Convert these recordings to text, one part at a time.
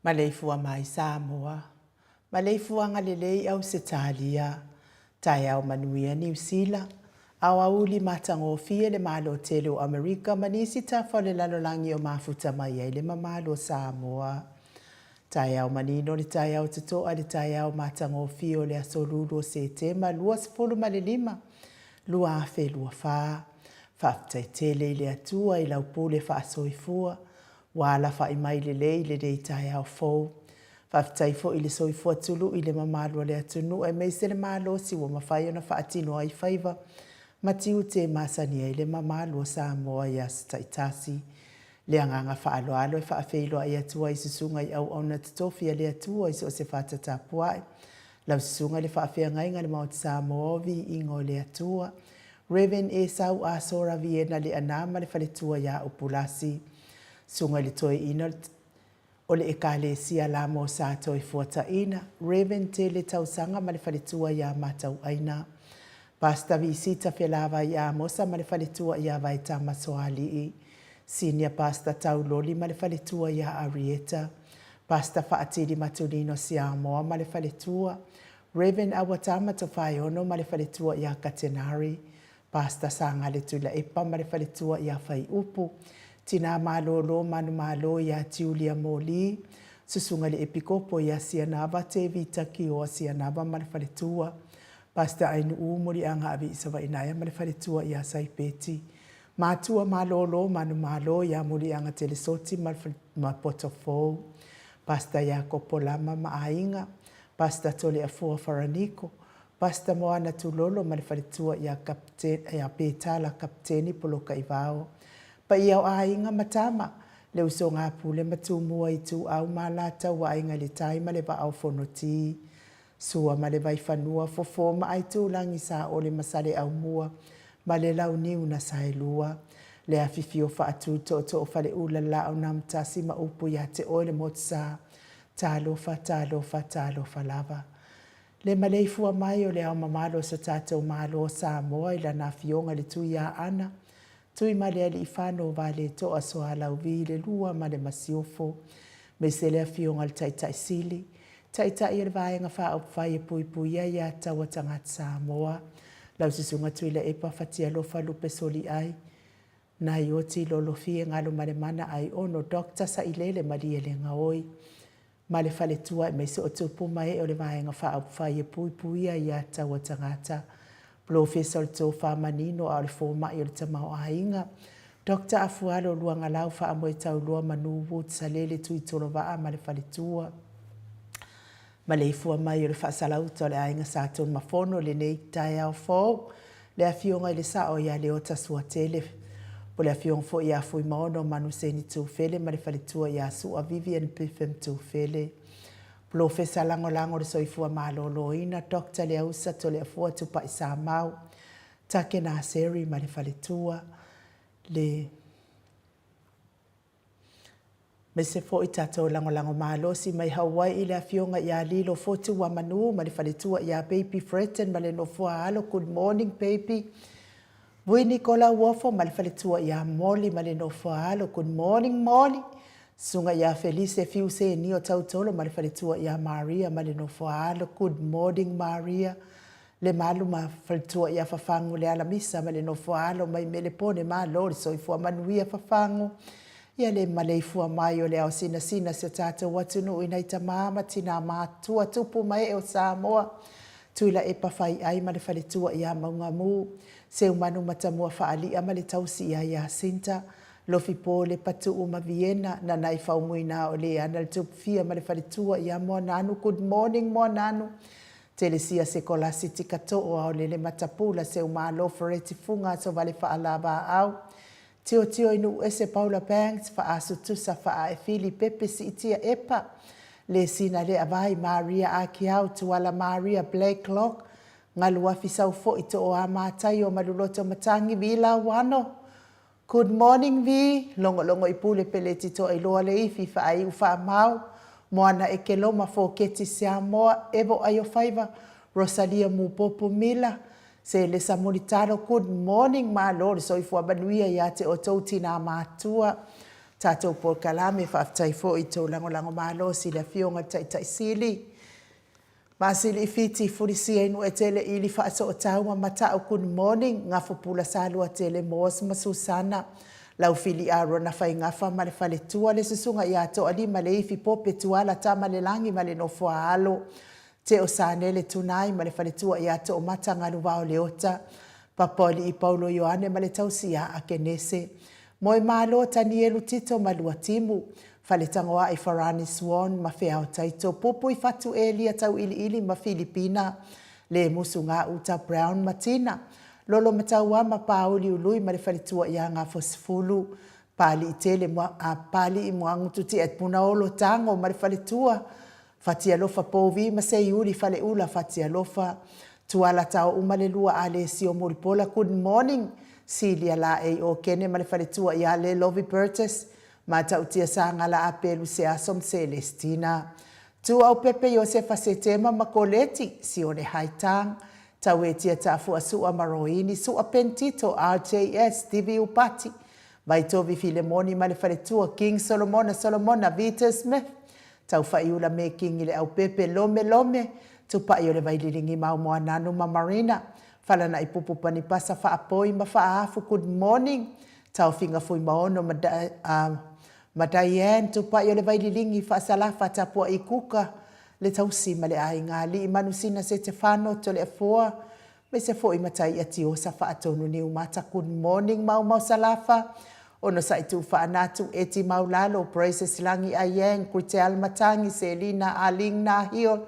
Maleifua mai Samoa, maleifuaga lelei Ausetalia, taeao manuia Niu Sila, aoauli matagofie le Malo tele o Amerika ma nisi tafa o le lalolagi o mafuta mai ai le mamalu o Samoa. Taeao manino le taeao totoa le taeao matagofie o le aso Lulu o Setema 25, 2024. Faafetai tele i le Atua i lau pule faasoifua ua alafa'i mai lelei i lenei taeao fou. Faafetai foi i le soifua tulu'i i le mamalu o le atunuu aemaise le malosi ua mafai ona faatino ai faiva ma tiute e masani ai le mamalu o Samoa i aso taitasi. Le agaga faaaloalo e faafeiloai atu ai i susuga i auauna totofi a le Atua i so o se fata tapuai. Lau susuga i le faafeagaiga i le Maota Samoa o Viiga o le Atua, Rev. Esau Asora Viena Leaana ma le faletua ia Upulasi. Susuga i le Toeaina o le Ekalesia La Mo Sa Toefuataina, Rev. Tele Tausaga ma le faletua ia Matauaina. Pastor Visita Felavai Amosa ma le faletua ia Vaetama Soalii. Senior Pastor Tauloli ma le faletua ia Arieta. Pastor Faatili Matulino Siamoa ma le faletua. Rev. Awatama Tofaeono ma le faletua ia Katenari. Pastor Sagale Tuilaepa ma le faletua ia Faiupu. Tina Malolo Manumalo ia Tiulia Moli. Susuga i le Epikopo ia Sianava Tevita Kioa Sianava ma le faletua. Pastor Ainuu Muliaga Aviisavainaia ma le faletua ia Saipeti. Matua Malolo Manumalo ia Muliaga Telesoti ma ma Potofou. Pastor Iakopo Lama ma aiga. Pastor Toleafoa Faraniko. Pastor Moana Tulolo ma le faletua ia ia Petala Kaputeni Polokaivao. Paia o aiga ma tama, le usoga a Pule ma Tumua Ituau ma Alataua Aiga i le Tai ma le Vaa o Fonoti. Sua ma le Vaifanua, Fofo ma Aitulagi Saole ma Saleaaumua ma le Launiu na Saelua. Le afifio faatu tootoo Faleula Laaunamtasi ma upu ia te oe le Motusa. Talofa, talofa, talofa lava. Le maleifua mai o le Ao Mamalu o so tatou Malo o Samoa i Lana Afioga i le Tuiaana, Tuimalealiifano Vaaletoa Sualauvi le Lua ma le Masiofo, aemaise le Afioga i le Taitai Sili, Taitai o le Vaega Faaupufai e Puipuia Aia Tatau a Tagata Samoa, lau Susuga Tuilaepa Fatialofa Lupe Soliai, Naioti Lolofie Galumalemana Aiono Doctor Sailele Malielegaoi ma le faletua aemaise o tupu ma ee o le Vaega Faaupufai e Puipuia Aia Tatau a Tagata, Polofesa o le Tofa Manino a o le Fomai o le Tamaoaiga, Doctor Afualo Luagalau Faamoetauloa Manu Wood Salele Tuitolovaa ma le faletua. Maleifua mai o le faasalauta o le aiga Sa Tunumafono i lenei taeao fou, le Afioga i le Sao ia Leota Suatele, po o le Afioga foi ia Fuimaono Manuseni Tufele ma le faletua ia Sua Vivian Biffem Tufele. Polofesa Lagolago o le Soifua Maloloina, Doctor Leausa Toleafoa Tupai Samau, Take Naseri ma le faletua, le. Aemaise foi tatou lagolago malosi mai Hawaii i le Afioga ia Lilo Fotu Wamanu ma le faletua ia Baby Fretton ma le nofoa alo Good morning baby. Vui Nikola Uofo ma le faletua ia Molly ma le nofoa alo Good morning Molly. Susuga ia Felise Fiu Senio Tautolo ma le faletua ia Maria ma le nofoa alo Good morning Maria. Lemalu ma faletua ia Fafagu Lealamisa ma le nofoa alo mai Melepone Malo le soifua manuia Fafagu ia le maleifua mai o le ao sinasina si o tatou atunuu i nai tama ma tina matua tupu ma ee o Samoa Tuilaepa Faiai ma le faletua ia Maugamu Seumanu Matamua Faali'a ma le tausi ia Iasinta Lofipo Lepatuu ma Viena Nanai Faumuina o Leana le Tupufia ma le faletua ia Moananu Good morning Moananu Telesia Sekolasi Tikatoo Aolele Matapula Seumalo Fereti Fuga Asovale Faalavaau Tiotio i Nuuese Paula Banks Faasu Tusa Faaefili Pepe Siitia Epa Lesina Leavai Maria Akiau Tuala Maria Blakelock Galuafi Saufoi Tooa Mataio Maluloto Matangi Vila Wano Good morning Vi, logologo i pule peleti toailoa le ifi faaiu faamau, moana ekeloma foketi Siamoa evo aiofaiva Rosalia Mupopo Mila, Selesa Mulitalo Good morning malo le soifua manuia ia te outou tina matua tatou polokalame faafetai foi i tou lagolago malosi i le afioga i le Taitai Sili Masili Fiti Fulisia i Nuetele ili Faasootau ma Matau Good morning Gafupula Saluatele Moos ma Susana Laufili Arona Faigafa ma le faletua le susuga ia Toalima Leifi Pope Tuala Tamalelagi ma le nofoa alo Teo Sanele Tunai ma le faletua ia Toomata Galuvao Leota Papaolii Paulo Ioane ma le tausi ia Akenese Moemalo Tanielu Tito ma Luatimu Faletagoai Farani Swan ma Feao Taito Pupui Fatu Elia Tauiliili ma Filipina Lemusu Gauta Brown ma Tina Lolo Matauama Pauli Ului ma le faletua ia Gafosefulu Paliitele Palii Muagutu Tiat Punaolo Tago ma le faletua Fatialofa Povi ma Seiuli Faleula Fatialofa Tuala Taouma le lua Alesio Mulipola Good morning Silia Laei Okene ma le faletua ia Lelovi Burgess Matautia Sagala Apelu Seaso ma Selestina Tuaupepe Iosefa Setema ma Koleti Sione Haitang Tauetia Tafua Sua ma Roini Sua Pentito RJS Stevie Upati Vaitovi Filemoni ma le faletua King Solomona Solomona Vita Smith Taufa'iula Mekingi le Aupepe Lome Lome Tupa'i o le Vaililigi Maumoananu ma Marina Falana'ipupu Panipasa Faapoi ma Faaafu Good morning Taofiga Fuimaono ma ma Diane Tupa'i o le Vaililigi Faasalafa Tapua'i Kuka le Tausi ma le Aiga Alii Manusina Setefano Toleafoa Aemaise foi Mataia Tiosa Faatonu Niumata Good morning Maumau Salafa Onosai Tuufaanatu Eti Maulalo Praises Lagi Ayeng Kritel Matangi Selina Aling Nahio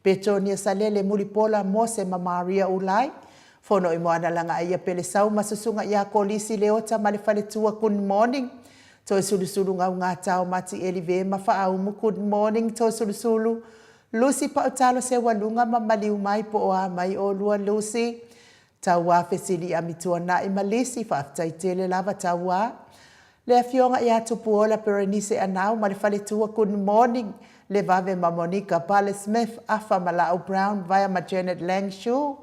Petonia Salele Mulipola Mose ma Maria Ulai Fono i Moana Lagaaia Pelesau ma Susuga ia Kolisi Leota ma le Faletua Good morning Toesulusulu Gaugatao Mati Elive ma Faaumu Good morning Toesulusulu Lucy Pautalo Seualuga ma maliu mai po o a mai olua Lucy Tauā Fesili Amituana'i ma Lisi faafetai tele lava Tauā Le afioga ia Tupuola Berenice Anau ma le faletua Good morning. Levave ma Monica Pale Smith, Afa ma Laau Brown, Vaea ma Janet Lang Shue,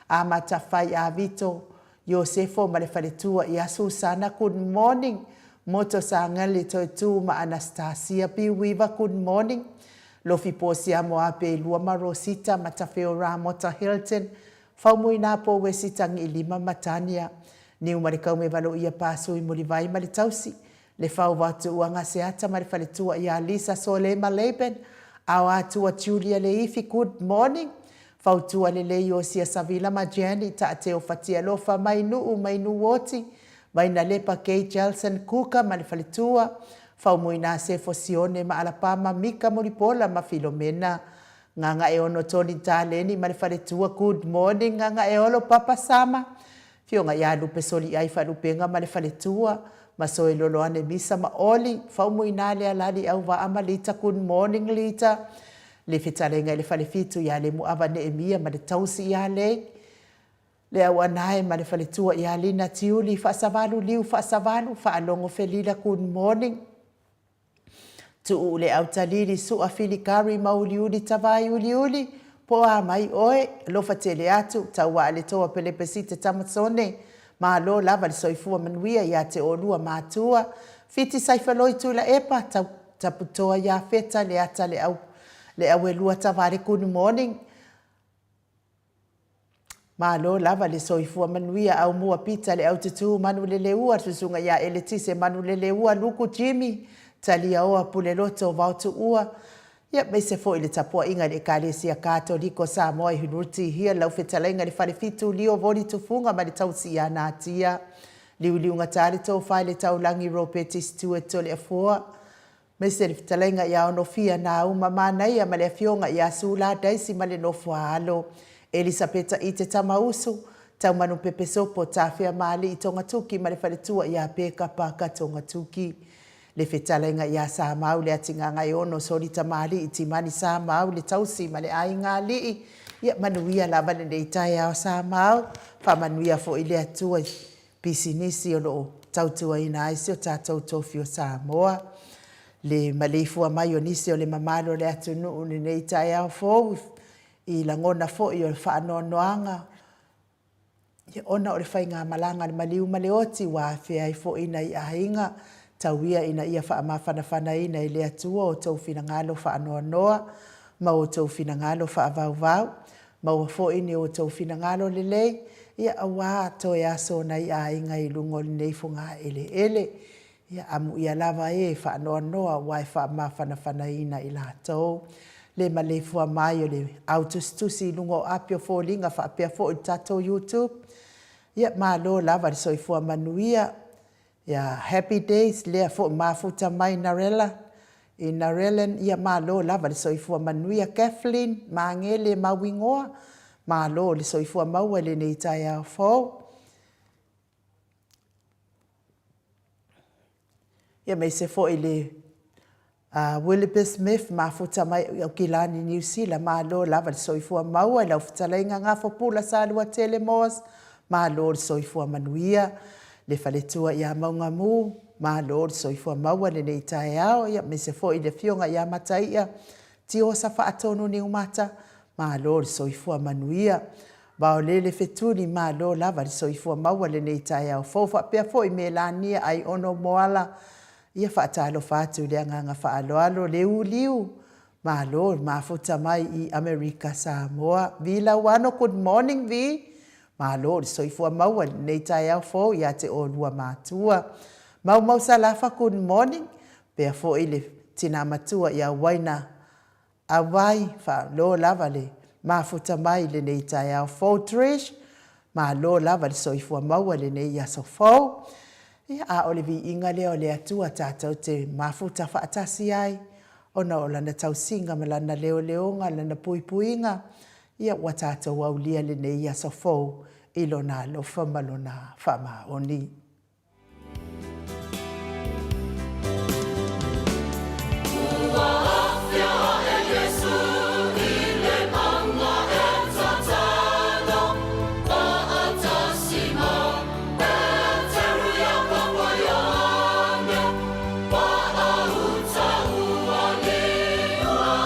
Amata Fai Avito, Iosefo ma le faletua ia Susana, good morning, Moto Sagali Toetu ma Anastasia B. Weaver, good morning, Lofi Posiamo Ape Lua ma Rosita Matafeo Ramota Hilton, Faumuina Po Wesi Tagiilima ma Tania, Niu ma le Kaumevalo ia Pasui Mulivai ma le tausi, Le Fau Vatuuaga Seata ma le faletua ia Lisa Solema Laban, Aoatua Julia Leifi, good morning, Fautua Lelei Iosia Savila ma Jenny Taateo Fatialofa mai Nuu mai Nuuoti, Vainalepa Kay Jelson Kuka ma le faletua, Faumuina Sefo Sione ma Alapama Mika Mulipola ma Filomena Gagaeono Tony Taleni ma le faletua, good morning Gagaeolo Papa Sama, Afioga ia Lupe Soliai Faalupega ma le faletua, ma Soeloloane Misa ma Oli, Faumuina Lealali Auvaa ma Lita, good morning Lita, Le fetalaiga i le falefitu ia Lemuava Neemia ma le tausi ia Lei, Le Auanae ma le faletua ia Lina Tiuli Faasavalu Liu Faasavalu, Faalogo Felila, good morning. Tuu le autalili sua filikari ma uliuli tavai uliuli, po a mai oe, alofa tele atu, tauaa le toa Pelepesite Tamasone, malo lava le soifua manuia ia te oulua matua, Fiti Saifaloi Tuilaepa, tau Taputoa ia Feta le ata le au le auelua Tavale good morning. Malo lava le soifua manuia Aumua Pita le Aututu Manuleleua Susuga ia Eletise Manuleleua Luku Jimmy Taliaoa Puleloto Vaotuua Ia aemaise foi le tapuaiga i le Ekalesia Katoliko Samoa i Hunuti Hia lau fetalaiga i le Falefitu Lio Voli Tufuga ma le Tausi ia Natia Liuliugata le Tofa i le Taulagi Ropeti Stewart Toleafoa Aemaise le fetalaiga ia Onofia Nauma Manaia ma le afioga ia Sula Daisy ma le nofo a alo Elisapeta Ite Tamausu, Taumanu Pepesopo, Tafea Maalii Togatuki ma le faletua ia Peka Paka Togatuki. Le fetalaiga ia Samau le Atigagaeono Soli Tamalii Timani Samau le tausi ma le aiga alii. Ia manuia lava lenei taeao Samau, faamanuia foi le Atua i pisinisi o lo o tautuaina ai si o tatou tofi o Samoa. Le maleifua mai o nisi o le mamalu o le atunuu i lenei taeao fou i lagona foi o le faanoanoaga ona o le faigamalaga a le maliu ma le oti ua afea ai foi nai aiga. Tau ia ina ia faamafanafanaina e le Atua outou finagalo faanoanoa ma outou finagalo faavauvau. Maua foi ni outou finagalo lelei, ia auā toe aso nai aiga i luga o lenei fogaeleele. Ia amuia lava e faanoanoa ua e faamafanafanaina i latou. Le maleifua mai o le au tusitusi i luga o api o foliga faapea foi le tatou YouTube. Ia malo lava le soifua manuia. Ia happy days lea foi mafuta mai Narela i Narelen ia malo lava le soifua manuia Kathleen Magele Mauigoa malo le soifua maua i lenei taeao fou. Ia aemaise foi le Willoughby Smith, mafuta mai i Aukilani, Niu Sila, malo lava le soifua maua i lau fetalaiga Gafopula Saluatele Moores, malo le soifua manuia. Le faletua ia Maugamu, malo le soifua maua i lenei taeao, ia aemaise foi le afioga ia Mataia Tiosa Faatonu Niumata, malo le soifua manuia. Vaolele Fetuli, malo lava le soifua maua i lenei taeao fou faapea foi Melania Aiono Moala, Ia faatalofa atu i le agaga faaaloalo le uliu malo mafuta mai i Amerika Samoa. Vi Lauano good morning Vi. Malo le soifua maua i lenei taeao fou ia te oulua matua. Maumau Salafa good morning. Pea foi le tina matua ia Waina Auai, faalo lava le mafuta mai i lenei taeao fou Trish, malo lava le soifua maua i lenei aso fou. Ia, a o le viiga lea o le Atua tatou te mafuta faatasi ai, ona o Lana tausiga ma Lana leoleoga, Lana puipuiga, ia ua tatou aulia lenei aso fou i Lona alofa ma Lona faamaoni. Ua afea aʻe Iesu i le maunga e tatalo, Faatasi ma Peteru, Iakopo, Ioane, Paauta ua liua.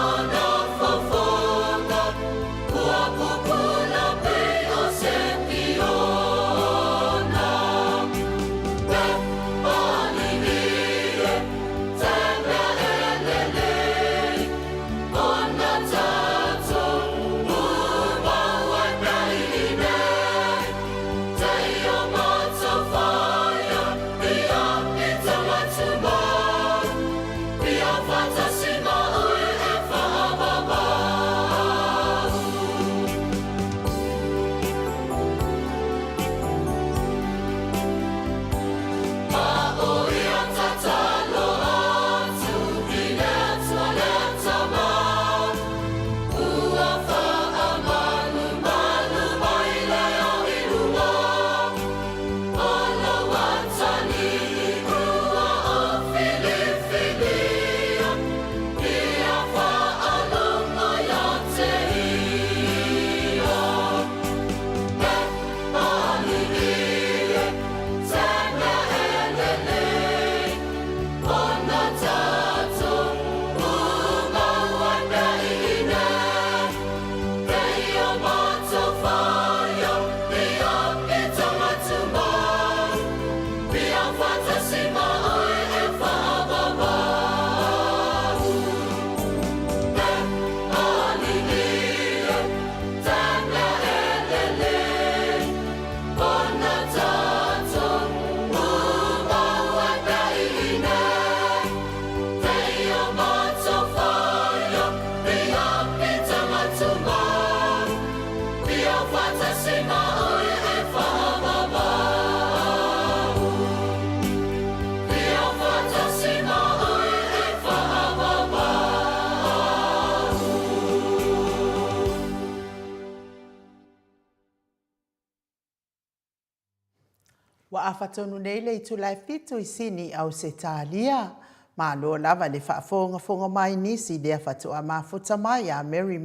Ua afa tonu nei le itula e fitu i Sini, Ausetalia. Malo lava le faafogafoga mai nisi lea faatoa mafuta mai ia Mary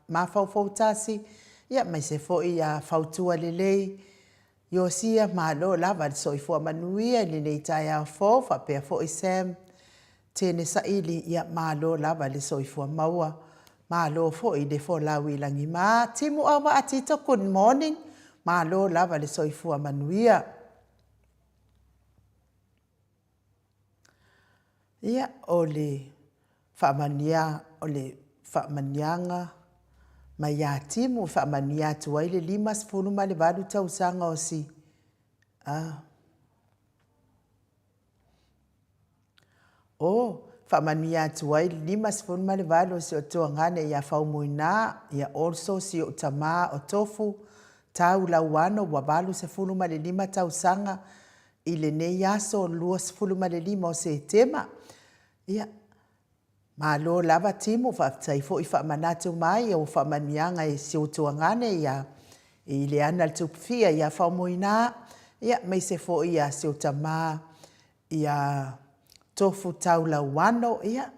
Mafaufautasi, ia aemaise foi ia Fautua Lelei Iosia, malo lava le soifua manuia i lenei taeao fou faapea foi Sam Tene Saili, ia malo lava le soifua maua, malo foi le folau i lagi. Ma Timu Auvaa Tito, good morning, malo lava le soifua manuia. Ia, o le faamanuia, o le faamanuiaga mai ia Timu e faamanuia atu ai le 58 tausaga o si a O faamanuia atu ai le 58 o si ou tuagane ia Faumuina, ia also si ou tama o Tofu Tau Lauano ua 85 tausaga i lenei aso 25 o Setema. Ia, malo lava Timu, faafetai foi faamanatu mai o faamanuiaga i si ou tuagane ia i Leana le Tupufia ia Faumuina, ia aemaise foi ia si ou tama ia Tofu Tau Lauano, ia,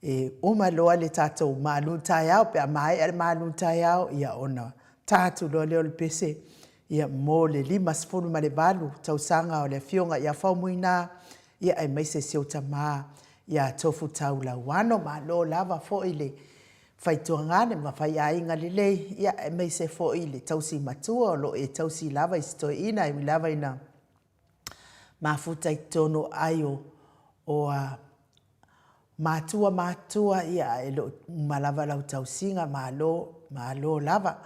e uma loa le tatou malu taeao, pe a maea le malu taeao, ia ona ta atu loa lea o le pese, ia, mo le 58 tausaga o le Afioga ia Faumuina, ia, aemaise si ou tama ia Tofu Tau Lauano. Malo lava foi le faituagane ma faiaiga lelei, ia, aemaise foi le tausi matua o lo o e tausi lava i si toeaina, e ui lava ina mafuta i totonu o aai o, o a matua matutua, ia ae le o uma lava lau tausiga, malo, malo lava.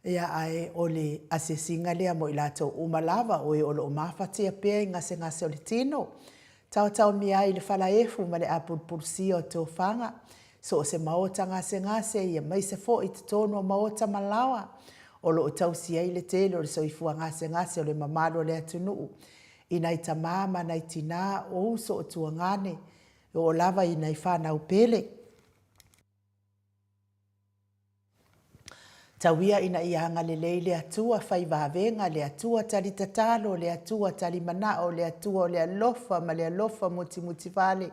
Ia ae o le asiasiga lea mo i latou uma lava o e o lo o mafatia pea i gasegase o le tino, taotaomia ai i le falaefu ma le apulupulusia o tofaga, so o se maota gasegase aemaise foi i totonu o maota ma laoa o lo o tausi ai le tele o le soifua gasegase o le mamalu o le atunuu i nai tama ma nai tina, o uso o tuagane, e oo lava i nai fanau pele. Tau ia ina ia agalelei le Atua, fai vavega, le Atua tali tatalo, le Atua tali manao, le Atua o le alofa ma le alofa mutimutivale,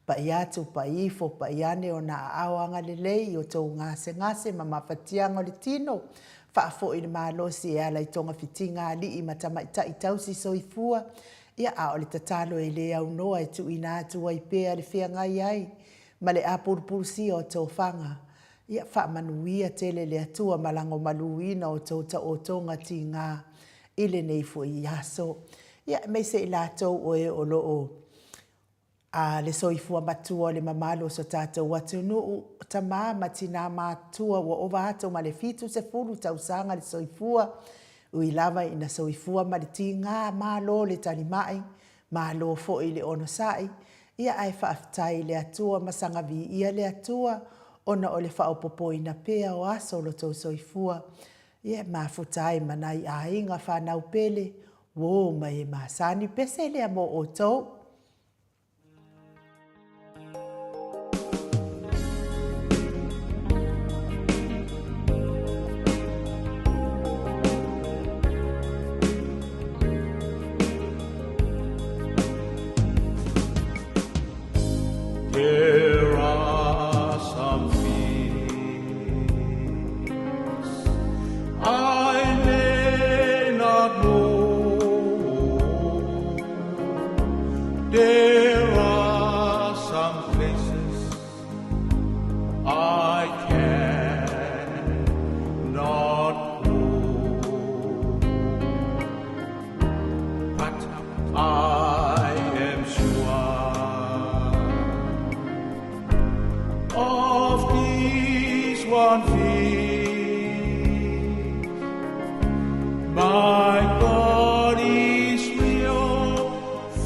pai atu, pai ifo, pai ane ona aao agalelei i outou gasegase ma mafatiaga o le tino, faafoi le malosi e ala i togafitiga a alii ma tamaitai tausi soifua, ia a o le tatalo e le aunoa e tuuina atu ai pea le feagai ai ma le apulupulusia o tofaga, ia faamanuia tele le Atua ma lagomaluina o tou taotoga tiga i lenei foi aso. Ia aemaise i latou o e o lo o a le soifua matua o le mamalu o so tatou atunuu, o tama ma tina matutua ua ova atu ma le 70 tausaga le soifua, ui lava ina soifua ma le tiga, malo le talimai, Malo foi le onosai, ia ae faafetai i le Atua ma saga viia le Atua ona o le faaopopoina pea o aso o lo tou soifua, ia e mafuta ai ma nai aiga fanau pele, uo mai e masani pese lea mo outou. There are some things I may not know. There are some places I cannot go. But I am sure of this one thing. My God is real,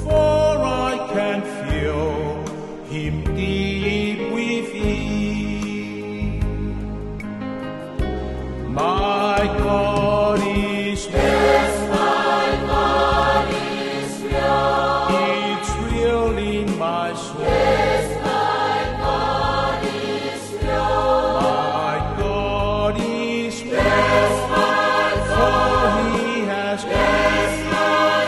for I can feel Him deep within. My God is real. Yes, my God is real. It's real in my soul. Yes, my God is real. My God is real. Yes, my God. For He has yes, my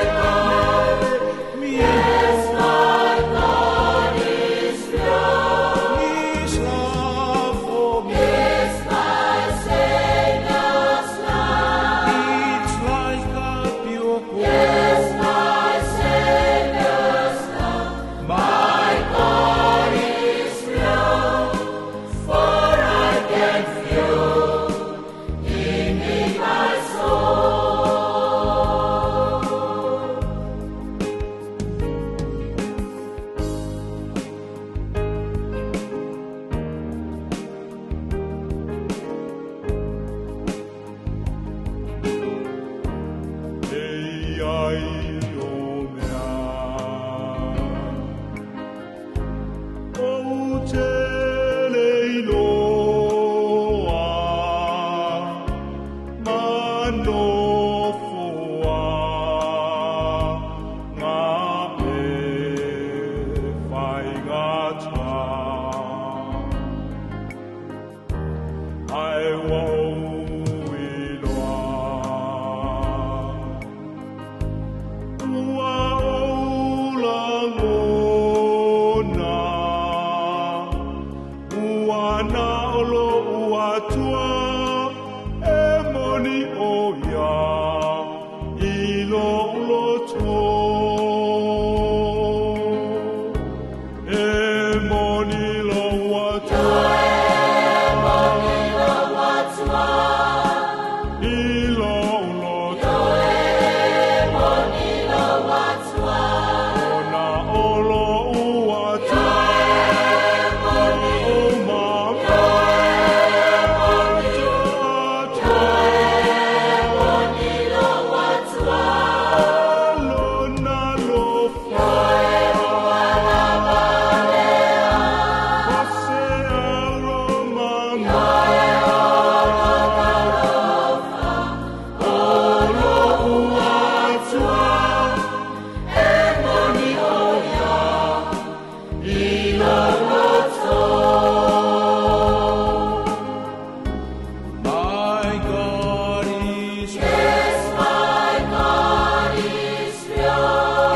God is real. Yes, my God is real.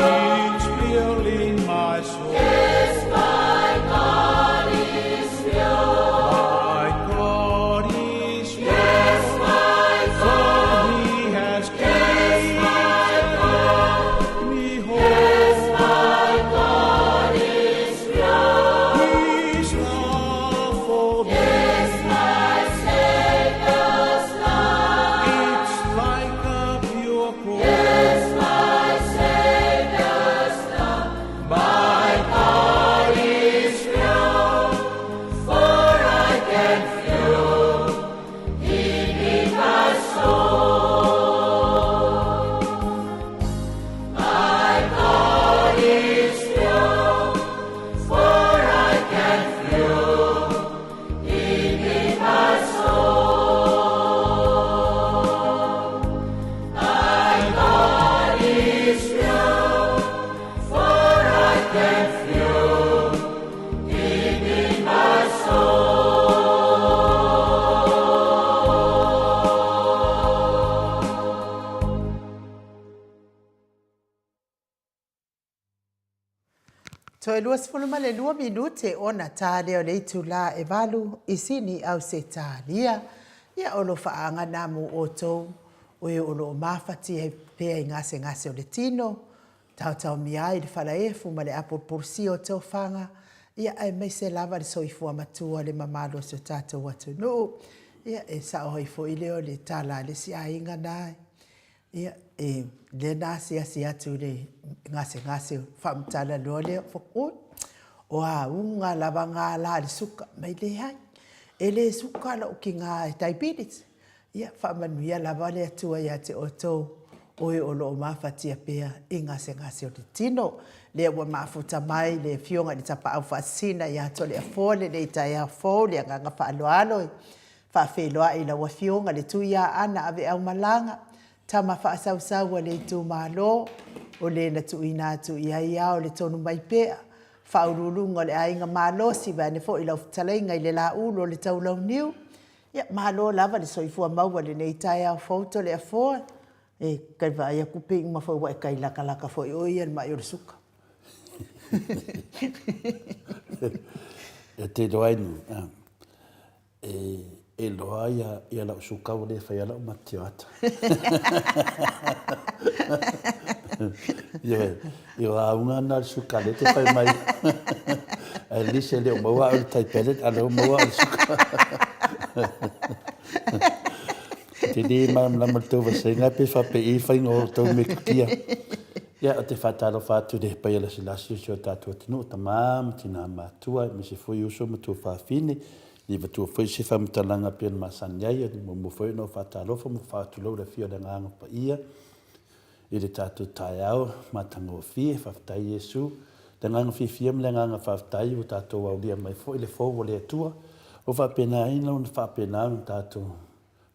It's real in my soul. Yes, my God is real. My God is real. Yes, my God. For he has yes, my me whole. Yes, my God is real. His love for me. Yes, my Savior's love. It's like a pure gold. Yes, my Savior's love. My God is real, for I can feel Him in my soul. My God is real, for I can feel Him in my soul. My God is real, for I can feel Him in my soul. Toe 22 minute ona tā lea o le itulā e valu i Sini Ausetalia. Ia o lo faaagaga na mo outou o e o lo o mafati ai pea i gasegase o le tino, taotaomia ai le falaefu ma le apulupulusia o tofaga, ia aemaise lava le soifua matua le mamalu o si o tatou atunuu. Ia e sao ai foi lea o le tala a le isi aiga na, ia e lea na asiasi atu i le gasegase faamatala loa lea, oi, o auga lava nga la a le suka, mai leai, e le suka lou kiga e diabetes. Ia faamanuia lava le Atua ia te outou o e o lo o mafatia pea i gasegase o le tino. Lea ua mafuta mai le Afioga i le Tapaau Faasisina ia Toleafoa lenei taeao fou le agaga faaaloalo e faafeiloai i lau Afioga le Tuiaana Aveaumalaga, tama faasausau a le itumalo, o le na tuuina atu i ai ao le tonu mai pea, Faauluuluga o le Aiga Malosi, vaeane foi lau fetalaiga i le Laulu o le Taulauniu, Ia, malo lava le soifua maua i lenei taeao fou Toleafoa. E kai vaai atu pei uma foi ua e kai lakalaka foi oe ia i le mai o le suka. E te iloa ai nu, e iloa ia lau suka ua le faia lau matioata. Ioe, o auga na o le suka lea e te fai mai. At least e le o maua au i le tai pellet, a o lea ua maua au i le suka. Ou te le malamalama i le tou vasega pe faapei faiga o tou metotia. Ia, ou te faatalofa atu i le paia lasilasi o si o tatou atunuu, tama ma tina matua, aemaise foi uso ma tuafafine, i avatua foi se faamatalaga pei ona masani ai, e muamua foi ona ou faatalofa ma faatulou le afio o le Agaga Paia i le tatou taeao matagofie. Faafetai Iesu, le agaga fiafia ma le agaga faafetai ua tatou aulia mai foi le fou o le Atua, ua faapena ai ona faapena ona tatou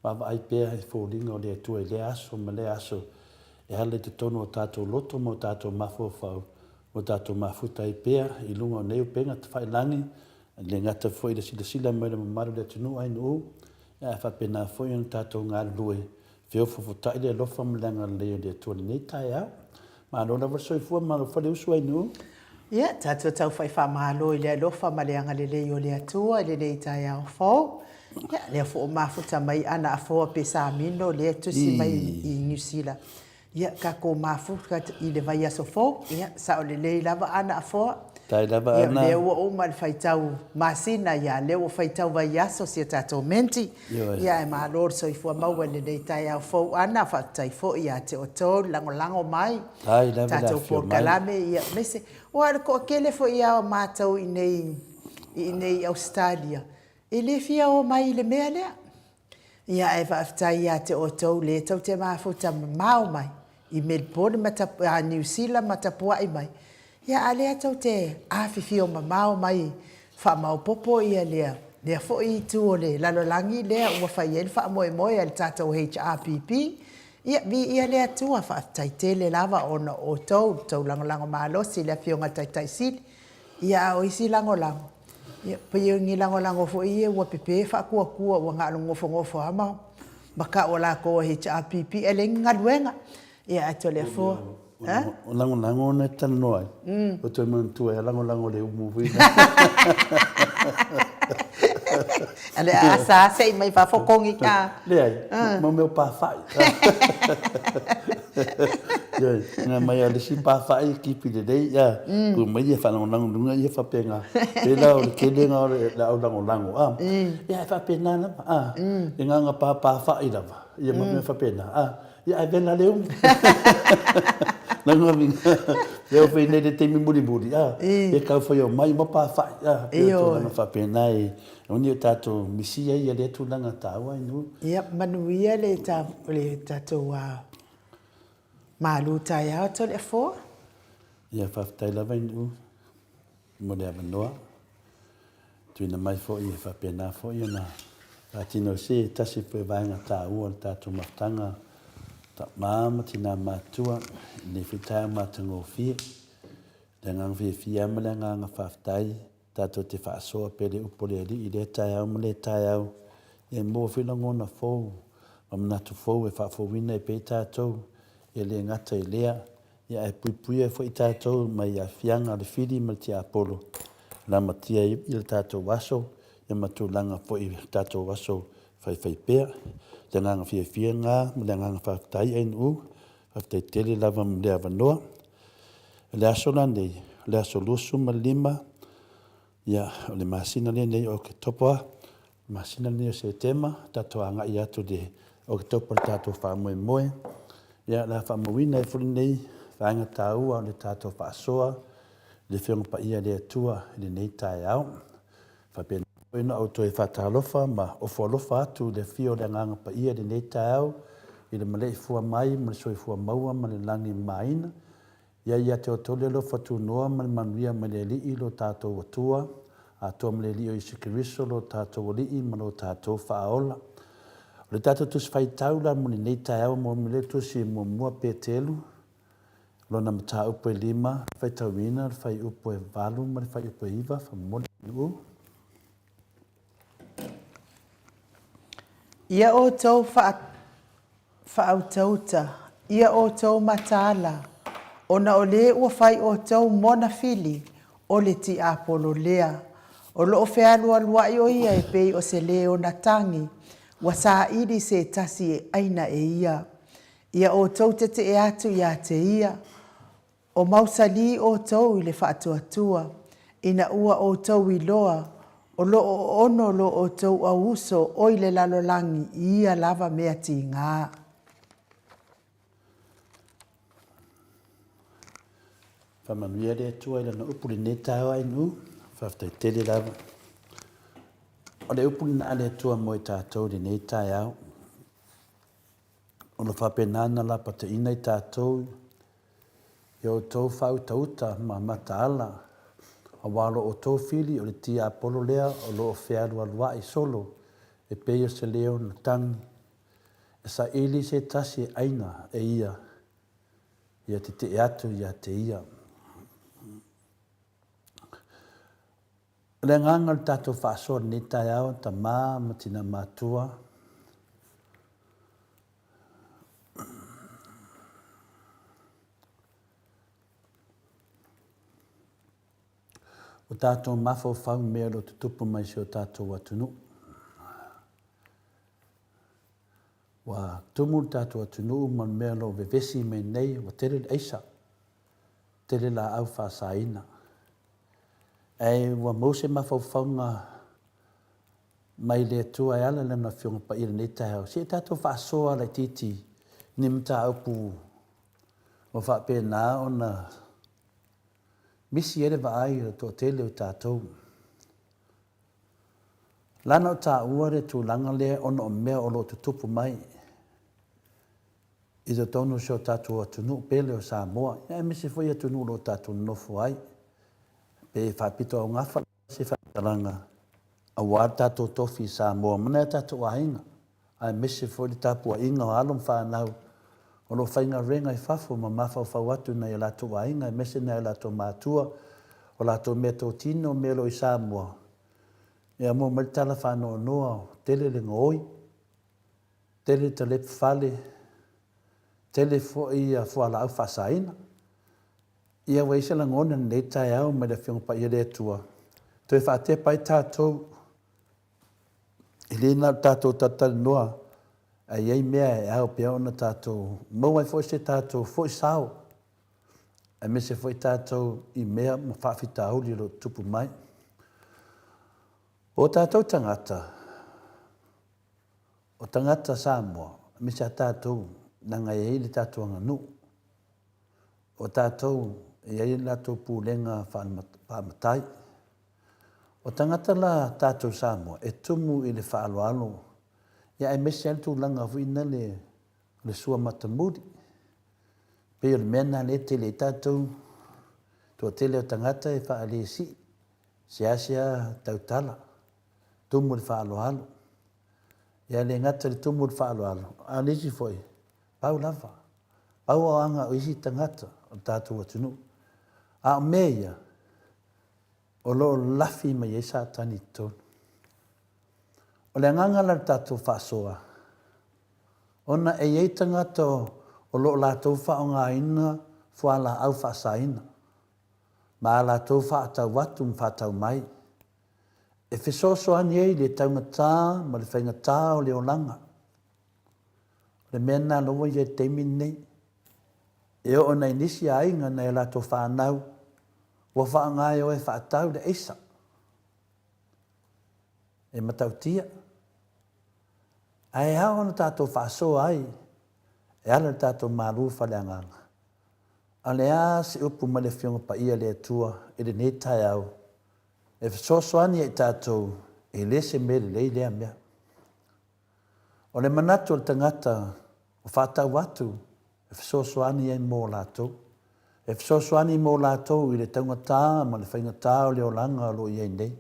vaavaai pea i foliga o le Atua i lea aso ma lea aso e ala i totonu o tatou loto ma o tatou mafaufau, ua tatou mafuta ai pea i luga o nei upega tafailagi, e le gata foi i le silasila mai o le mamalu o le atunuu ainuu, ae faapena foi ona tatou galulue feofofotai le alofa ma le agalelei o le Atua i lenei taeao. Malo lava le soifua, malo foi le usu ainuu. Ia, tatou taufai faamalo i le alofa ma le agalelei o le Atua i lenei taeao fou. Ia, lea foi ua mafuta mai Ana Afoa Pesamino lea e tusi mai i Niu Sila. Ia, tatou mafuta i le vaiaso fou. Ia, sao lelei lava Ana Afoa. Tai lava Ana. Ia, lea ua uma le faitau masina, ia, lea ua faitau vaiaso si a tatou menti. Ia, ae malo le soifua maua i lenei taeao fou Ana, faafetai foi ia te outou le lagolago mai. Tai lava le Tatou afio mai. polokalame, ia, aemaise, aua o le toatele foi lava o matou i inei, i inei i Ausetalia, e le fia o mai i le mea lea. Ia ae faafetai ia te outou le tou te mafuta mamao mai i Melbourne ma Niu Sila ma tapuai mai, ia a lea tou te afifio mamao mai faamaopopo ia lea lea foi itu o le lalolagi lea ua fai ai le faamoemoe a le tatou HRPP. Ia viia le Atua, faafetai tele lava ona o outou, le tou lagolago malosi i le Afioga i le Taitai Sili. Ia a o isi lagolago, ia pei o ni lagolago foi ia ua pepe faatuatua ua na o le nofonofo lava ma Maka'u o lakou a HRPP ae leai ni galuega. Ia ae Toleafoa. O lagolago ona e talanoa ai, ua toe manatua ai a lagolago le umu foi lea. A le aasa a se'i mai fafo kogi ka. Leai, mo mea o pafa'i. Ioe, na mai a le isi pafa'i kipi lelei, ia, tu mai ia faalagolago i luga ia faapena. Pei la o le tele na o le au lagolago, a. Ia ae faapena lava, a. E na ona papafa'i lava, ia ma mea faapena, a. Ia ae vela le umi. Lagolagoina. Lea ua fai nei le taimi mulimuli, a. E tau fai omai ma pafa'i, a. Pei o tulaga faapena e oni o tatou misia ia lea tulaga taua i nuu. Ia manuia le tatou malu taeao Toleafoa. Ia faafetai lava i nuu mo le avanoa. Tuuina mai foi e faapena foi ona faatino se tasi foi o vaega taua o le tatou mafutaga tama ma tina matutua i lenei foi taeao matagofie. Le agaga fiafia ma le agaga faafetai tatou te faasoa pea le upu a le Alii i lea taeao ma lea taeao e maua foi lagona fou ma manatu fou e faafouina ai pea i tatou e le gata i lea Ia ae puipuia foi tatou mai aafiaga o le fili ma le tiapolo e lamatia ai le tatou aso ia ma tulaga foi i le tatou aso faifaipea. Le agaga fiafia lena ma le agaga faafetai Ainuu, faafetai tele lava mo le avanoa. O le aso lenei, o le aso 25 ia o le masina lenei o Oketopa, masina lenei o Setema, tatou agai atu i le Oketopa i le tatou faamoemoe. Ia, o le a faamauina ai foi lenei vaega taua o le tatou faasoa i le Afioga Paia a le Atua i lenei taeao. Faapena foi ona ou toe faatalofa ma ofo alofa atu i le afio o le Agaga Paia i lenei taeao i le maleifua mai ma le soifua maua ma le lagi e mamaina. Ia ia te outou le alofa tunoa ma le manuia mai le Alii lo tatou Atua, atoa ma le Alii o Iesu Keriso lo tatou Alii ma lo tatou Faaola. O le tatou Tusi Faitau la mo lenei taeao mo le Tusi muamua Petelu, lona mataupu e lima, faitauina le fuaiupu e 8 ma le fuaiupu e 9, faamolemole Nuu. Ia outou faautauta ia outou mataala, ona o lē ua fai outou mona fili, o le tiapolo lea. O lo o fealualuaʻi o ia e pei o se leona tagi, ua saili se tasi e ʻaina e ia. Ia outou teteʻe atu iā te ia, O mausalī outou i le faatuatua, ina ua outou iloa, o lo o ono lo outou auuso oi le lalolagi i ia lava mea tigā. Faamanuia le Atua i Lana upu i lenei taeao ai nuu. Faafetai tele lava. O le upu lena a le Atua mo i tatou i lenei taeao. O lo faapena ona lapataiina i tatou i a outou faautauta ma mataala, aua o lo outou fili o le tiapolo lea o lo o fealualuaʻi solo e pei o se leo na tagi, e saili se tasi e ʻaina e ia, ia teteʻe atu ia te ia. O le agaga o le tatou faasoa i lenei taeao, tama ma tina matua, ua tatou mafaufau i mea o lo o tutupu mai i si o tatou atunuu. Ua tumu le tatou atunuu ma le mea o lo o vevesi mai nei, ua tele le aisa, tele laau faasaina. Ae ua maua se mafaufauga mai le Atua e ala i Lana Afioga Paia i lenei taeao, se i tatou faasoa laitiiti ni mataupu ua faapena ona misi ai le vaai o le toatele o tatou. Lana o taua le tulaga lea ona o mea o lo o tutupu mai i totonu o si o tatou atunuu pele o Samoa, aemaise foi atunuu o lo o tatou nonofo ai. Pe faapitoaugafa se faamatalaga aua le tatou tofi i Samoa ma nai o tatou aiga, aemaise foi le tapuaiga o alo ma fanau o lo o faigaluega i fafo ma mafaufau atu i nai o latou aiga aemaise nai o latou matua, o latou meatotino, mea o lo o i Samoa. Ia maua mai le tala faanoanoa, tele le gaoi. Tele talepu fale, tele foi fualaau faasaina. Ia ua i ai se lagona i lenei taeao mai le Afioga Paia a le Atua, toe faatepa ai tatou, e le na o le tatou talatalanoa, ae i ai mea e ao pea ona tatou maua ai foi se tatou foi sao, aemaise foi tatou i mea ma faafitauli o lo o tutupu mai. O tatou tagata, o tagata Samoa, aemaise a tatou, leaga e i ai le tatou aganuu. O tatou e i ai le latou pulega faamatai. O tagata la tatou Samoa e tumu i le faaaloalo ia aemaise lava le tulaga foi na le o le sua matamuli. Pei o le mea lena lea e tele ai tatou toatele o tagata e faalesii, seasea tautala, tumu i le faaaloalo. Ia le gata i le tumu i le faaaloalo, a o le isi foi, pau lava. Pau o aga o isi tagata o le tatou atunuu. A o mea ia, o lo o lafi mai ai Satani i totonu. O le agaga la o le tatou faasoa, ona e i ai tagata o lo o latou faaaogaina fualaau faasaina, ma a latou faatau atu ma faatau mai, e fesoasoani ai i le taugata ma le faigata o le olaga. O le mea lena la ua i ai i le taimi lenei. E oo nai nisi aiga nai a latou fanau ua faaaoga e o e faatau le aisa. E matautia. Ae ao ona tatou faasoa ai e ala i le tatou malu faaleagaga. A o le a se upu mai le Afioga Paia a le Atua i lenei taeao e fesoasoani ia i tatou, e le se mea lelei lea mea. O le manatu o le tagata ua faatau atu e fesoasoani ai mo latou. E fesoasoani mo latou i le taugata ma le faigata o le olaga o lo o i ai nei.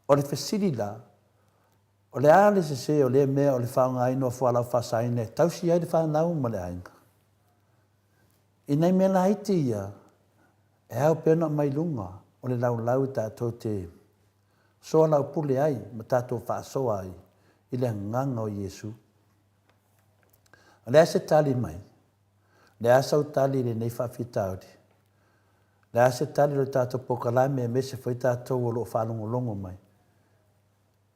O le fesili la, o le a le sese o lea mea o le faaaogaina o fualaau faasaina e tausi ai le fanau ma le aiga? I nai mea laiti ia, e ao pea ona aumai i luga o le laulau e tatou te soalaupule ai ma tatou faasoa ai i le agaga o Iesu. O le a se tali mai? O le a sau tali i lenei faafitauli? O le a se tali o le tatou polokalame aemaise foi tatou o lo o faalogologo mai?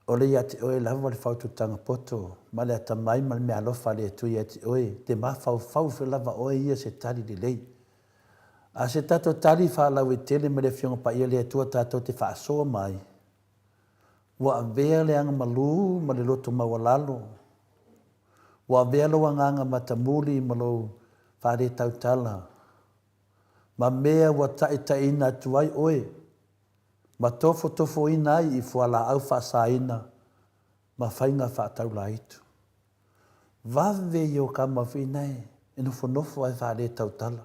O le ia te oe lava le fautuataga poto ma le atamai ma le meaalofa a le Atua ia te oe, te mafaufau foi lava oe ia se tali lelei. A se tatou tali faalauaitele mai le Afioga Paia le Atua tatou te faasoa mai, ua avea le agamalu ma le loto maualalo, ua avea lou agaga matamuli ma lou faaletautala, ma mea ua taitaiina atu ai oe, ma tofotofoina ai i fualaau faasaina ma faiga faataulaitu. Vave ia o kama whina e nofonofo ae faaletautala.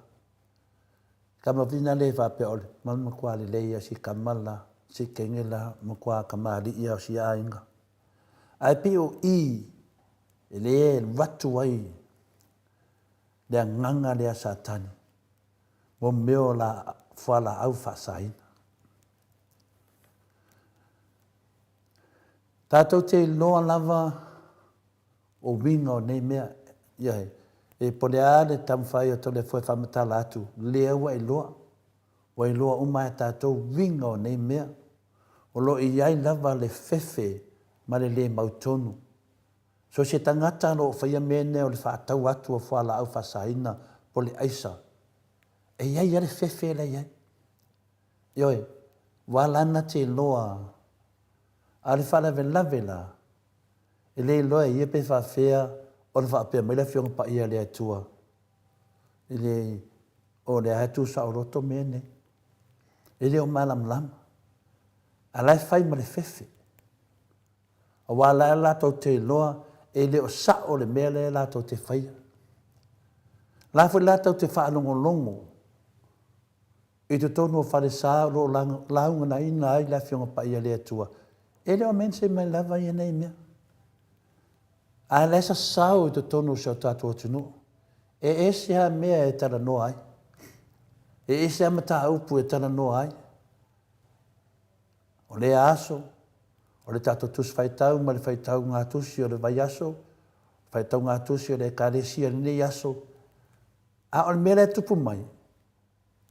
Kama whina le faapea o le matua lelei ia si kama la, si kenge la, matua kamali'i ia o si aiga. Ae pei o i e le alu atu ai le agaga lea Satani mo mea o la fualaau faasaina. Tatou te iloa lava o uiga o nei mea. Ioe, e po o le a le taumafai o Toleafoa e faamatala atu, lea ua iloa. Ua iloa uma e tatou uiga o nei mea. O lo o i ai lava le fefe ma le le mautonu. So se tagata o lo o faia mea nei o le faatau atu o fualaau faasaina po o le aisa, e i ai lava le fefe la e i ai. Ioe, ua ala ona te iloa, a o le faalavelave la, e le iloa e ia pe faafefea ona faapea mai le Afioga Paia a le Atua, e le, o lea e tu saoloto mea nei. E le o malamalama, a la e fai ma le fefe. Aua la latou te iloa e le o sao le mea lea latou te faia. La foi latou te faalogologo i totonu o falesa o lo o lauganaina ai le Afioga Paia a le Atua, e le o mention mai lava ia nei mea. A la e sasao i totonu o si o tatou atunuu. E ese lava mea e talanoa ai. E ese lava mataupu e talanoa ai. O lea aso, o le tatou Tusi Faitau ma le faitauga tusi o le vaiaso, Faitauga-tusi o le Ekalesia i lenei aso, a o le mea la e tupu mai,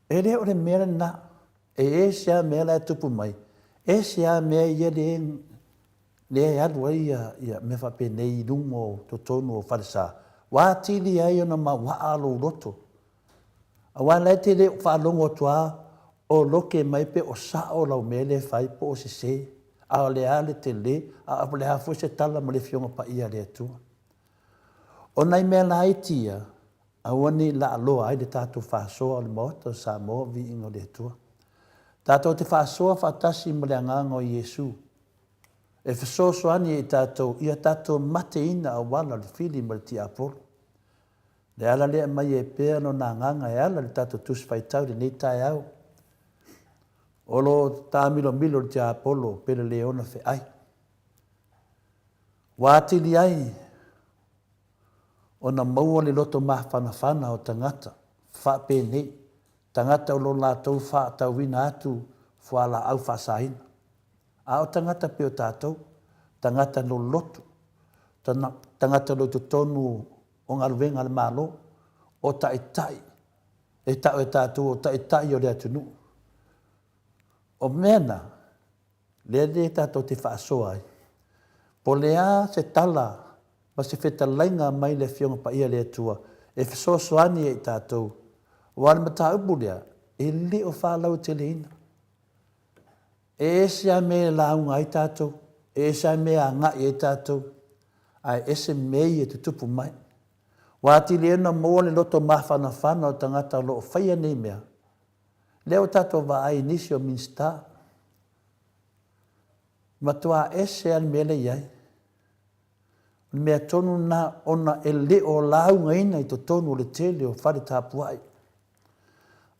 e le o le mea lena. E ese lava mea la e tupu mai, ese lava mea ia lea, lea e alu ai ia, ia mea faapenei i luga o totonu o falesa, ua atili ai ona mauaa lou loto. Aua la e te le o faalogo atu lava o loke mai pe o sao lau mea lea e fai po o sese, a o le a le tele, a o le a foi se tala ma le Afioga Paia a le Atua. O nai mea laiti ia, aua ne i laaloa ai le tatou faasoa o le Maota o Samoa, viiga o le Atua. Tatou te faasoa faatasi ma le Agaga o Iesu, e fesoasoani ia i tatou ia tatou mateina auala o le fili ma le tiapolo. Le ala lea e aumai ai pea Lona Agaga e ala i le tatou Tusi Faitau i lenei taeao. O lo o taamilomilo le tiapolo pe le le ona feai. Ua atili ai ona maua le loto mafanafana o tagata faapenei, tagata o lo latou faatauina atu fualaau faasaina. A o tagata pei o tatou, tagata loloto, tagata o lo o i totonu o galuega a le Malo, o taitai, e tau e tatou o taitai o le atunuu. O mea na, lea lea tatou te faasoa ai. Po o le a se tala ma se fetalaiga mai le Afioga Paia a le Atua e fesoasoani ia i tatou, aua o le mataupu lea, e le o faalauteleina. E ese lava mea e lauga ai tatou, e ese lava mea e agai ai tatou, ae ese mea ia e tutupu mai. Ua atili ai ona maua le loto mafanafana o tagata o lo o faia nei mea, lea ua tatou vaai i nisi o Minisita, matua ese lava le mea lea e i ai. O le mea tonu lena ona e le o laugaina i totonu o le tele o fale tapuai.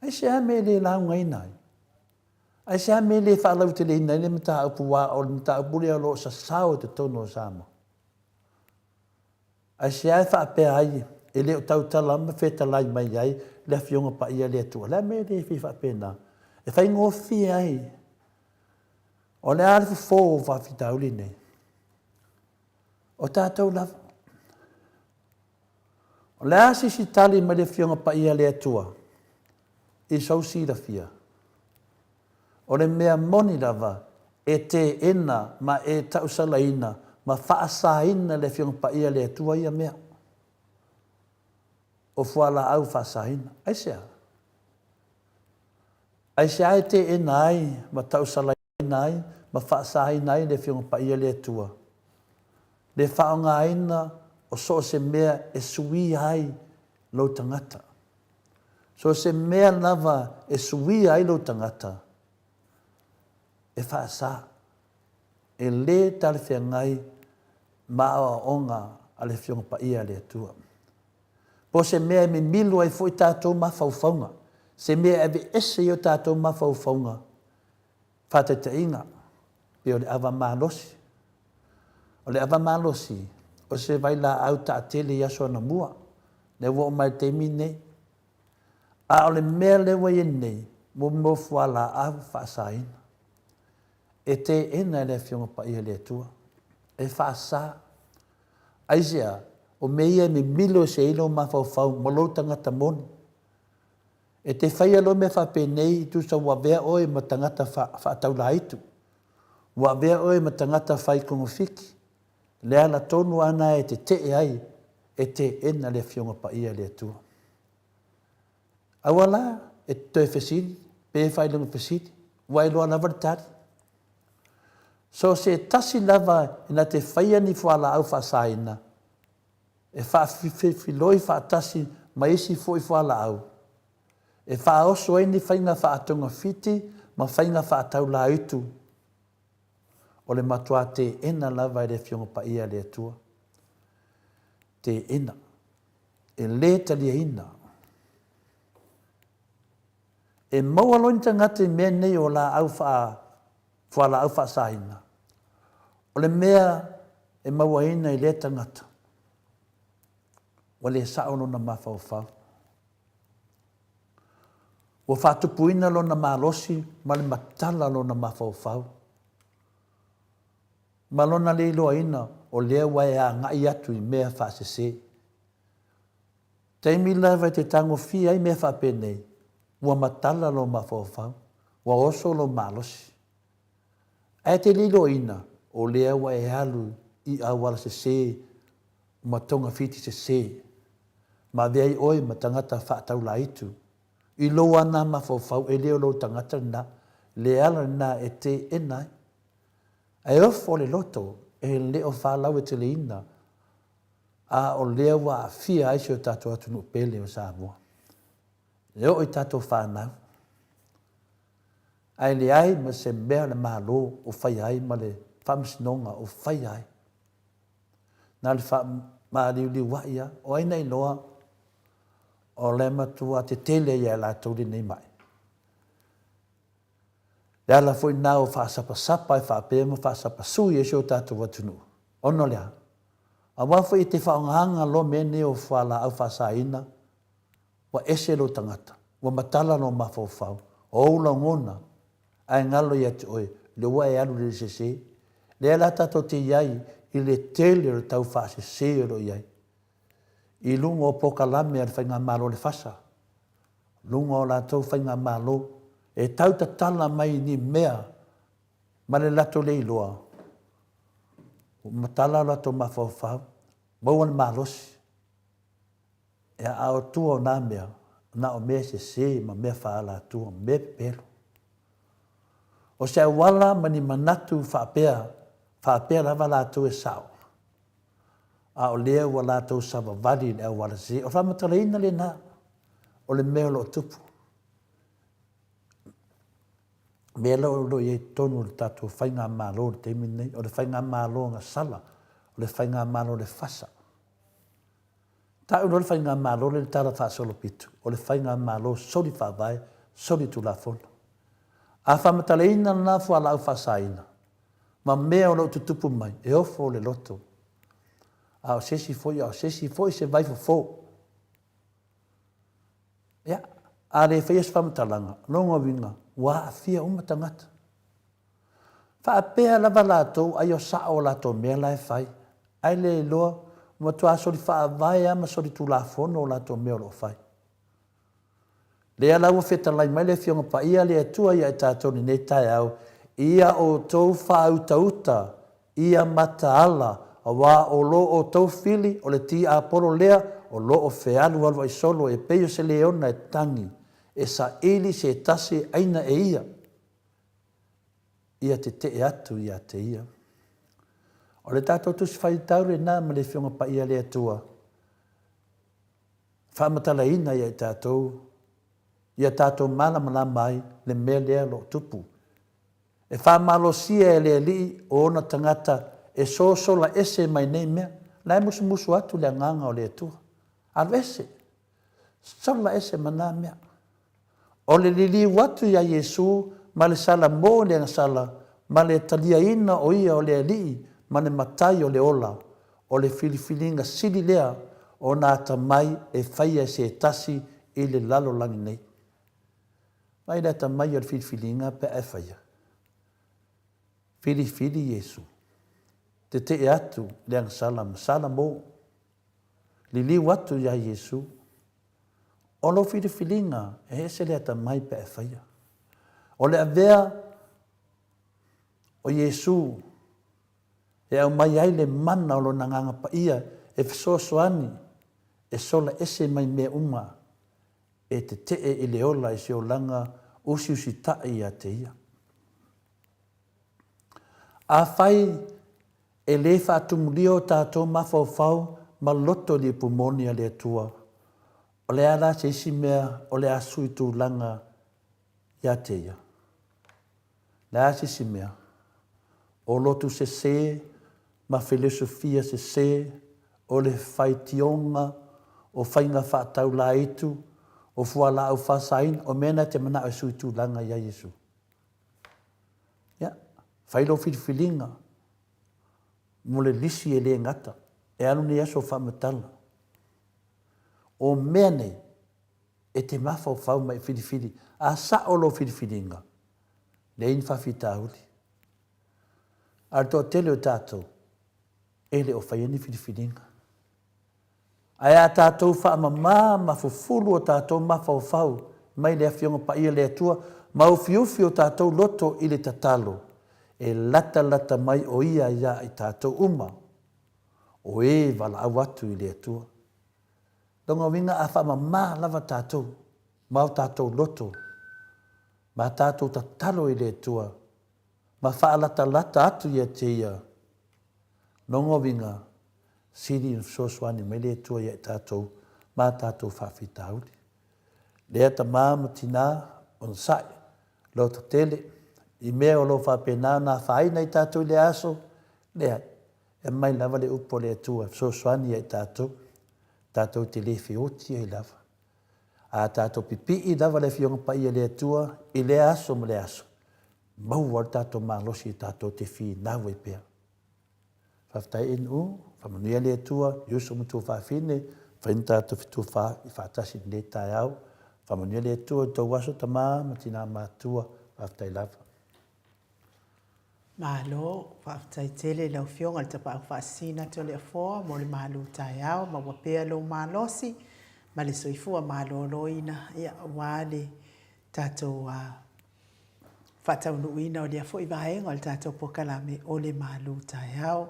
Aisea mea e le laugaina ai? Aisea mea e le faalauteleina ai le mataupu aua o le mataupu lea o lo o sasao i totonu o Samoa? Aisea e faapea ai e le o tautala ma fetalai mai ai le Afioga Paia a le Atua? O le a le mea e le fia faapena? E faigofie ai. O le a le fofo o faafitauli nei? O tatou lava. O le a se isi tali mai le Afioga Paia a le Atua i sou silafia? O le mea moni lava, e teena ma e tausalaina ma faasaina le Afioga Paia a le Atua ia mea. O fualaau faasaina. Aisea? Aisea e teena ai ma tausalaina ai ma faasaina ai le Afioga Paia a le Atua, le faaaogaina o so o se mea e suia ai lou tagata. So o se mea lava e suia ai lou tagata, e faasa, e lē talafeagai ma aoaoga a le Afioga Paia a le Atua. Po o se mea e mimilo ai foi tatou mafaufauga, se mea e aveese ai o tatou mafaufauga, Faataitaiga, pei o le ava malosi. O le ava malosi, o se vailaau taatele i aso anamua, lea ua oo mai i le taimi lenei. A o le mea lea ua i ai nei, mo mea o fualaau faasaina. E teena e le Afioga Paia a le Atua. E faasa. Aisea? O mea ia e mimilo ese ai lou mafaufau ma lou tagata moni. E te faia loa mea faapenei, tusa ua avea oe ma tagata faataulaitu, ua avea oe ma tagata fai kogofiki, le ala tonu lava na e tetee ai e teena le Afioga Paia a le Atua. Aua la e te toe fesili, pe faailoga fesili, ua iloa lava le tali. So o se tasi lava na te faia ni fualaau faasaina, e faafilofiloi faatasi ma isi foi fualaau, e faaoso ai ni faiga faatogafiti ma faiga faataulaitu, o le matuā teena lava e le Afioga Paia a le Atua. Teena. E lē taliaina. E maua loa ni tagata i mea nei o laau faa, fualaau faasaina, o le mea e mauaina i lea tagata, ua le sao lona mafaufau. Ua faatupuina lona malosi ma le matala lona mafaufau, ma lona le iloaina. o lea ua e agai atu i mea faasese. Taimi lava e te tagofia ai mea faapenei, ua matala lou mafaufau, ua oso lou malosi. Ae te le iloaina, o lea ua e alu i auala sese ma togafiti sese, ma avea ai oe ma tagata faataulaitu. I lou ana mafaufau e le o lou tagata lena, le ala lena e teena ai. Ae ofo le loto e le o faalaueteleina, a o lea ua aafia ai si o tatou atunuu pele o Samoa. E oo i tatou fanau, ae leai ma se mea a le Malo o faia ai ma le Faamasinoga o faia ai. Na o le faamaliuliuai lava, o ai na iloa o le matua tetele ia i latou lenei mai. Le ala foi lena o faasapasapa ai faapea ma faasapasui ai si o tatou atunuu, ona o le a? Aua foi e te faaaogaina loa mea nei o fualaau faasaina, ua ese lou tagata, ua matala lou mafaufau, o ou lagona, ae galo ia te oe, lea ua e alu i le sese. Lea la tatou te i ai i le tele o le tau faasese o lo o i ai i luga o polokalame a le Faigamalo a le FASA, luga o latou Faigamalo, e tau tatala mai ni mea ma le latou le iloa, ua matala o latou mafaufau, maua le malosi. Ia, a o tua o na mea, na o mea sese ma mea faaalatua, mea pepelo. O se auala ma ni manatu faapea, faapea lava latou e sao, a o lea ua latou savavali i le auala sese. O le faamatalaina lena o le mea o lo o tupu. Mea la o lo o i ai i totonu o le tatou Faigamalo i le taimi lenei, o le Faigamalo gasala, o le Faigamalo le fasa. Ta'u loa le Faigamalo lea i le Tala Faasolopito, o le Faigamalo soli faavae, soli tulafono. A faamatalaina lena fualaau faasaina, ma mea o lo o tutupu mai, e ofo le loto. A o se isi foi, a o se isi foi se vaifofo. Ia, a le faia se faamatalaga, lona uiga, ua aafia uma tagata. Faapea lava latou ai o sao o latou mea la e fai, ae le iloa, ua matua soli faavae lava ma soli tulafono o latou mea o lo o fai. Lea la ua fetalai mai le Afioga Paia a le Atua ia i tatou i lenei taeao, Ia outou faautauta, ia mataala, aua o lo outou fili o le tiapolo lea o lo o fealualuai solo e pei o se leona e tagi, e saili se tasi e aina e ia. Ia tetee atu ia te ia. O le tatou Tusi Faitau lena ma le Afioga Paia a le Atua, faamatalaina ia i tatou, ia tatou malamalama ai le mea lea o lo o tupu. E faamalosia e le Alii o ona tagata e sosola ese mai nei mea. La e musumusu atu le Agaga o le Atua. Alu ese. Sola ese ma na mea. O le liliu atu iā Iesu ma le salamo i le agasala, ma le taliaina o ia o le Alii ma le Matai o le ola, o le filifiliga sili lea ona atamai e faia e se tasi i le lalolagi nei. Vaai le atamai o le filifiliga pe a e faia. Filifili Iesu. Tetee atu le agasala ma salamo. Liliu atu iā Iesu. O lou filifiliga e ese le atamai pe a e faia. O le avea o Iesu e aumai ai le mana o Lona Agaga Paia e fesoasoani e sola ese mai mea uma e tetee i le ola i se olaga usiusitai ia te Ia. Afai e le faatumulia o tatou mafaufau ma loto i le ipu moni a le Atua, o le a la se isi mea o le a sui tulaga ia te Ia? Le a se isi mea? O lotu sese ma filosofia sese, o le faitioga, o faiga faataulaitu, o fualaau faasaina, o mea na e te manao e sui tulaga ia Iesu. Ia, fai lou filifiliga mo le lisi e le gata, e alu nei aso o faamatala. O mea nei, e te mafaufau ma e filifili, a sao lou filifiliga, leai ni faafitauli. A o le toatele o tatou, E le o faia ni filifiliga. Ae a tatou faamama ma fufulu o tatou mafaufau mai le Afioga Paia le Atua ma ufiufi o tatou loto i le tatalo, e latalata mai o Ia ia i tatou uma, o e valaau atu i le Atua. Lona uiga a faamama lava tatou ma o tatou loto ma tatou tatalo i le Atua ma faalatalata atu ia te Ia, lona uiga, sili ona fesoasoani mai le Atua ia i tatou ma tatou faafitauli. Lea tama ma tina, onosai, loto tele, i mea o lo o faapena ona afaina i tatou i lea aso, leai, e aumai lava le upu a le Atua e fesoasoani ia i tatou, tatou te le feoti ai lava. A tatou pipii lava le Afioga Paia i le Atua i lea aso ma lea aso, maua le tatou malosi tatou te finau ai pea. Faafetai NU, faamanuia le Atua i uso ma tuafafine, fai na tatou fetufa i faatasi i lenei taeao. Faamanuia le Atua i tou aso tama ma tina matua, faafetai lava. Malo, faafetai tele i lau Afioga i le Tapaau Faasisina Toleafoa mo le malu taeao, maua pea lou malosi ma le soifua maloloina, ia, aua le tatou faataunuuina o lea foi vaega o le tatou polokalame o le malu taeao.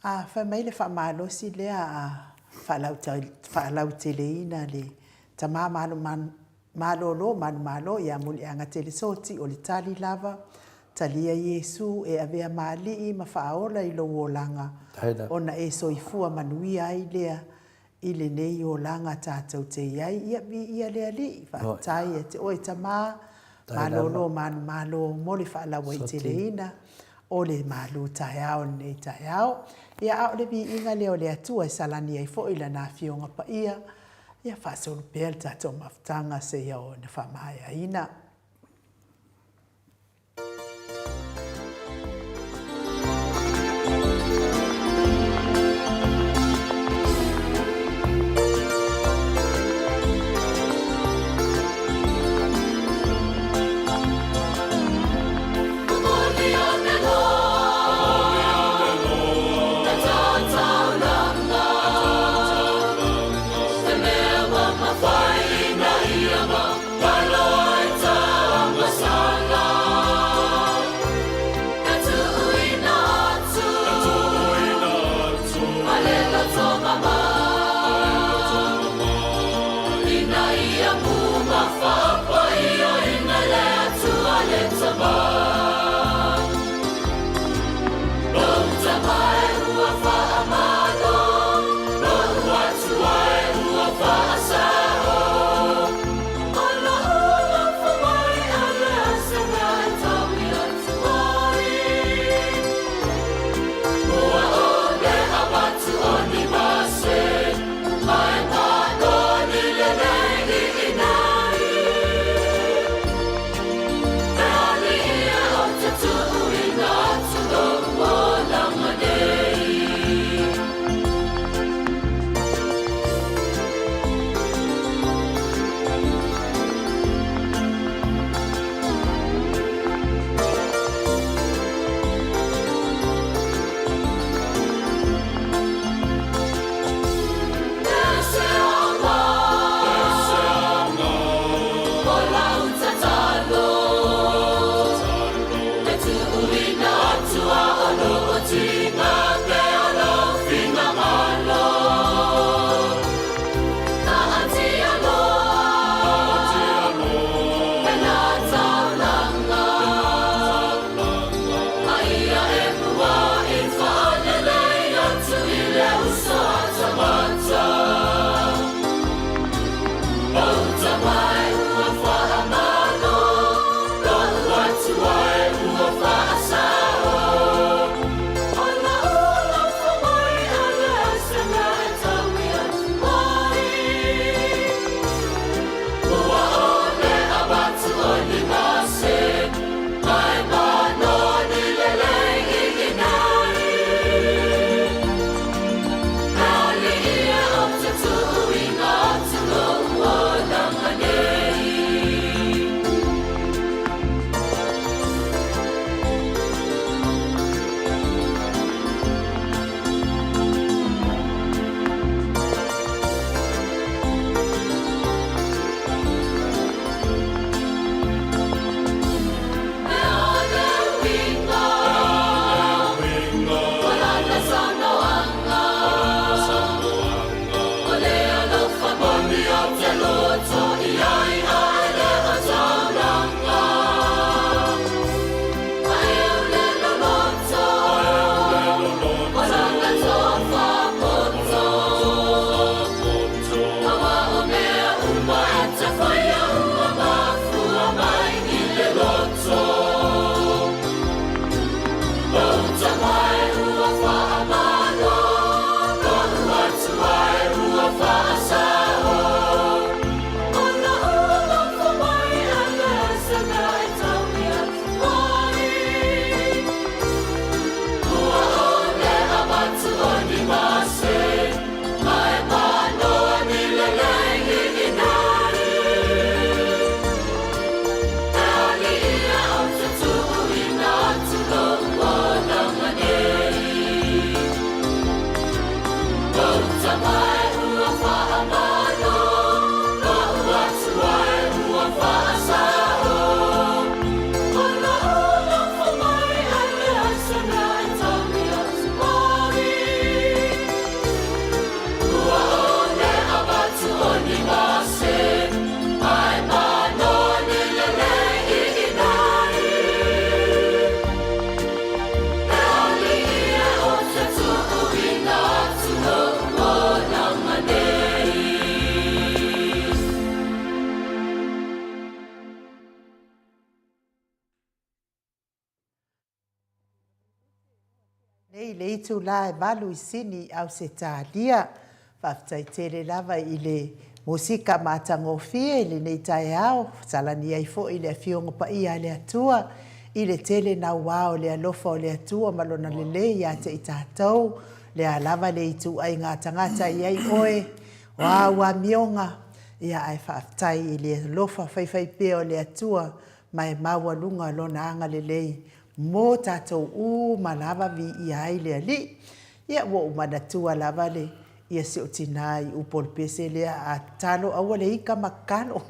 A fai mai le faamalosi lea a faalauteleina le tama malolo manumalo ia Muliagatele Soti o le tali lava, talia Iesu e avea ma Alii ma faaola i lou olaga ona e soifua manuia ai lea I lenei olaga tatou te i ai, ia viia le Alii, faafetai ia te oe Tama, malolo manumalo mo le faalauaiteleina o le malu taeao i lenei taeao. Ia a o le viiga lea o le Atua e salani ai foi Lana Afioga Paia, ia faasolo pea le tatou mafutaga seia oo ina faamaeaina. Nei le itulā e valu i Sini i Ausetalia. Faafetai tele lava i le musika matagofie i lenei taeao, salani ai foi le Afioga Paia a le Atua i le tele naua o le alofa o le Atua ma Lona lelei ia te i tatou, lea lava le ituaiga tagata i ai oe, o āu amioga, ia ae faafetai i le alofa faifaipea o le Atua ma e maualuga Lona agalelei mo tatou uma lava viia ai le Alii. Ia ua ou manatua lava le ia si ou tina i upu o le pese lea a tatalo aua le ika ma tatalo.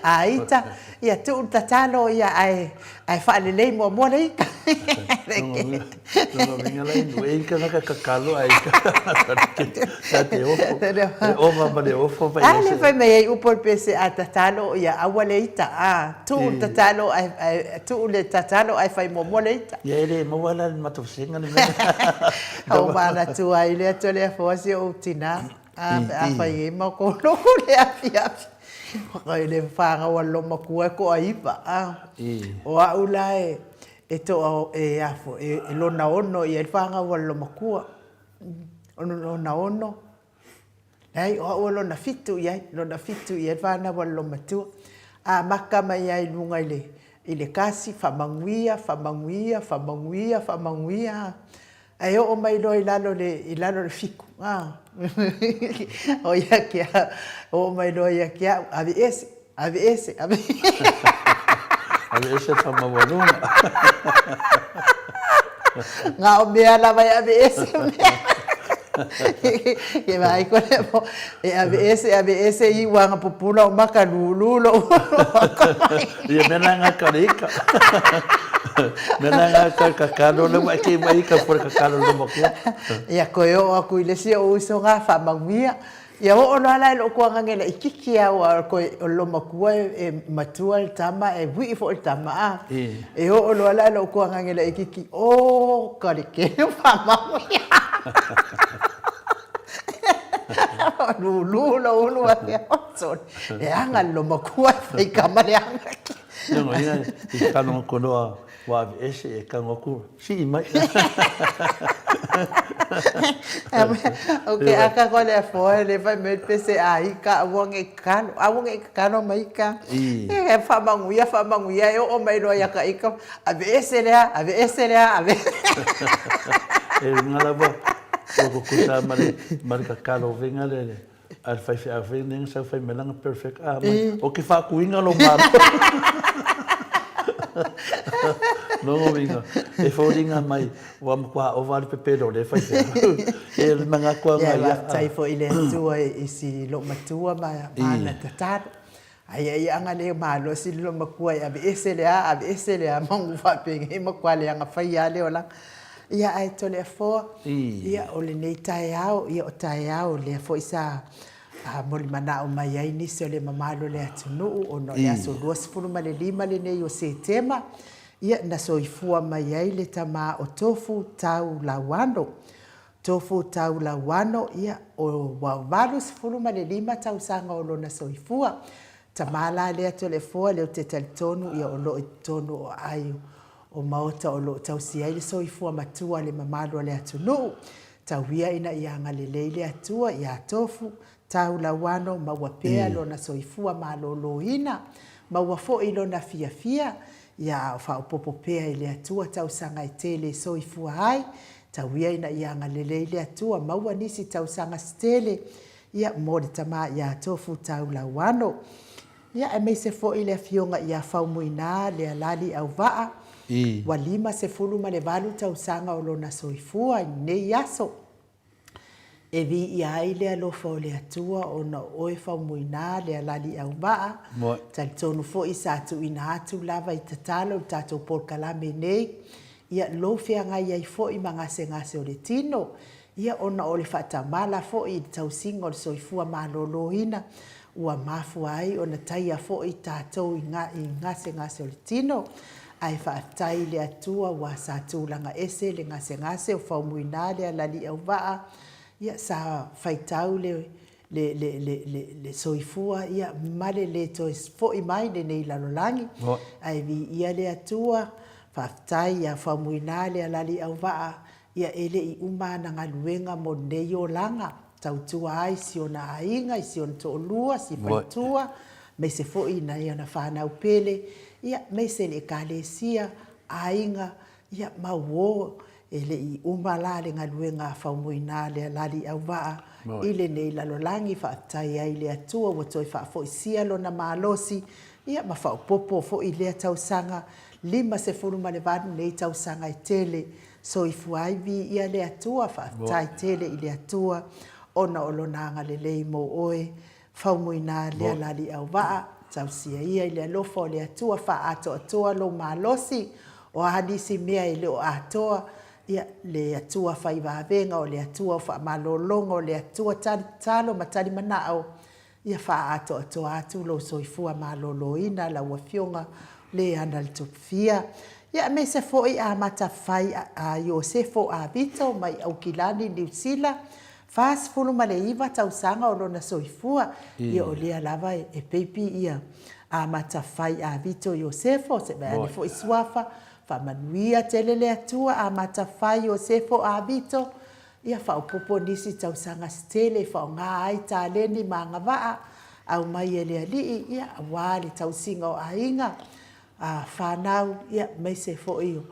A ita, ia tuu le tatalo ia ae ae faalelei muamua le ika. Lona uiga la inu e ika na ka tatalo ae ika ta te ofo. E ova ma le ofo ma ia se. A le fai mai ai upu o le pese a tatalo ia aua le ita a tuu le tatalo ae ae tuu le tatalo ae fai muamua le ita. Ia e le maua la le matou vasega le mea lea. Ua manatua ai lea Toleafoa si ou tina a pe a fai ai matou lotu le afiafi. I le fanau a le loomatua e toaiva a. O au la e e toa e a foi e lona ono i ai le fanau a le loomatua. O lona ono Leai, o au o lona fitu i ai, lona fitu i ai le fanau a le loomatua. Amata mai lava i luga i le, i le kasi, faamanuia, faamanuia, faamanuia, faamanuia, ae oo mai loa i lalo i le, i lalo i le fiku, a, o ia te au, oo mai loa ia te au, aveese, Aveese, ave. Aveese le faamaualuga. Na o mea lava e aveese mea. Ke vaai koe lea po, e aveese, aveese i uaga pupula o maka lulu lo Ia mea la ngā ka le ika. Mea la ngā ka kakalo le wa ke mai ka pore kakalo le makua. Ia koe o aku i le si o uso ngā whamanguia. Ia oo loa la i lou tuagage laitiiti a ua toe o le loomatua e matua le tama e uii foi le tama a. E oo loa la i lou tuagage laitiiti, oka le tele o faamaui. Lulu lou ulu ake, sole, leaga le loomatua e faitama leaga. Ia, i faalogo loa ua aveese e tago atu, sii mai. O ke aka koa lea foe le fai mai pese a ika aua nei tatalo, aua nei tatalo mai ika. E faamanuia, faamanuia e oo mai loa ia ka ika, aveese lea, aveese lea, ave. E luga lava, ua tutusa ma le, ma le tatalo faiga lea. A le faifeau foi lenei na sau fai mai lana perfect a mai, o ke faakuiga lou malo. Lona uiga, e foliga mai ua matua ova le pepelo o lea faifeau. E le manatu lava ia. Ia, faafetai foi i le Atua i si loomatua ma ana tatalo. Aia ia aga le malosi le loomatua e aveese le a, aveese le a, manu faapenei matua leaga faia lava le olaga. Ia ae Toleafoa, ia o lenei taeao, ia o taeao lea foi sa molimanao mai ai nisi o le mamalu o le atunuu ona o le aso 25 lenei o Setema, ia na soifua mai ai le tama o Tofu Tau Lauano. Tofu Tau Lauano, ia o ua 85 tausaga o lona soifua. Tama la lea Toleafoa lea ou te talitonu ia o loo i totonu o aai o maota o loo tausi ai le soifua matua le mamalu o le atunuu. Tau ia ina ia agalelei le Atua ia Tofu Tau Lauano maua pea lona soifua malōlōina, maua foi lona fiafia, ia a o faaopoopo pea i le Atua tausaga e tele e soifua ai, tau ia ina ia agalelei le Atua maua nisi tausaga se tele, Ia, mo le tama ia Tofu Tau Lauano. Ia, aemaise foi le afioga ia Faumuina Lealali Auvaa, ua 58 tausaga o lona soifua i lenei aso. E viia ai le alofa o le Atua ona o oe Faumuina Lealali Auvaa, talitonu foi sa tuuina atu lava i tatalo i le tatou polokalame nei, ia lou feagai ai foi ma gasegase o le tino, Ia ona o le faatamala foi i le tausiga o le soifua malōlōina, ua mafua ai ona taia foi tatou i gasegase o le tino. Ae faafetai i le Atua ua sa tulaga ese le gasegase o Faumuina le Alaliauvaa, ia sa faitau le le, le, le, le, le soifua ia ma le lē toe fo'i mai lenei lalolagi. Ae viia le Atua. Faafetai ia Faumuina le alali auvaa ia e le i uma ana galuega mo lenei olaga, tautua ai si ona aiga, i si ona toalua, si faletua, aemaise foi i nai ana fanau pele, ia aemaise le Ekalesia, aiga, ia ma uo. E le i uma la le galuega a Faumuina le alali auvaa i lenei lalolagi, faafetai ai i le Atua ua toe faafoisia lona malosi, ia ma faaopoopo foi i lea tausaga 58 nei tausaga e tele. Soifua ai viia le Atua, faafetai tele i le Atua ona o Lona agalelei mo oe. Faumuina lea laliauvaa, tausia ia i le alofa o le Atua, faaatoatoa lou malosi, o a nisi mea e le o atoa, ia, le Atua fai vavega, o le Atua o faamalologa, o le Atua tali tatalo ma tali manao, Ia faaatoatoa atu lou soifua maloloina lau Afioga le ana le Tupufia. Ia aemaise foi amata fai a Iosefo Avito mai Aukilani, Niu Sila, 49 tausaga o lona soifua. Ia o lea lava e peipi ia amata fai Avito Iosefo, se i vae ane foi suafa, faamanuia tele le Atua amata fai Iosefo Avito. Ia faaopoopo nisi tausaga se tele e faaaoga ai taleni ma agavaa aumai e le Alii, ia, aua le tausiga o aiga, a fanau, ia, aemaise foi o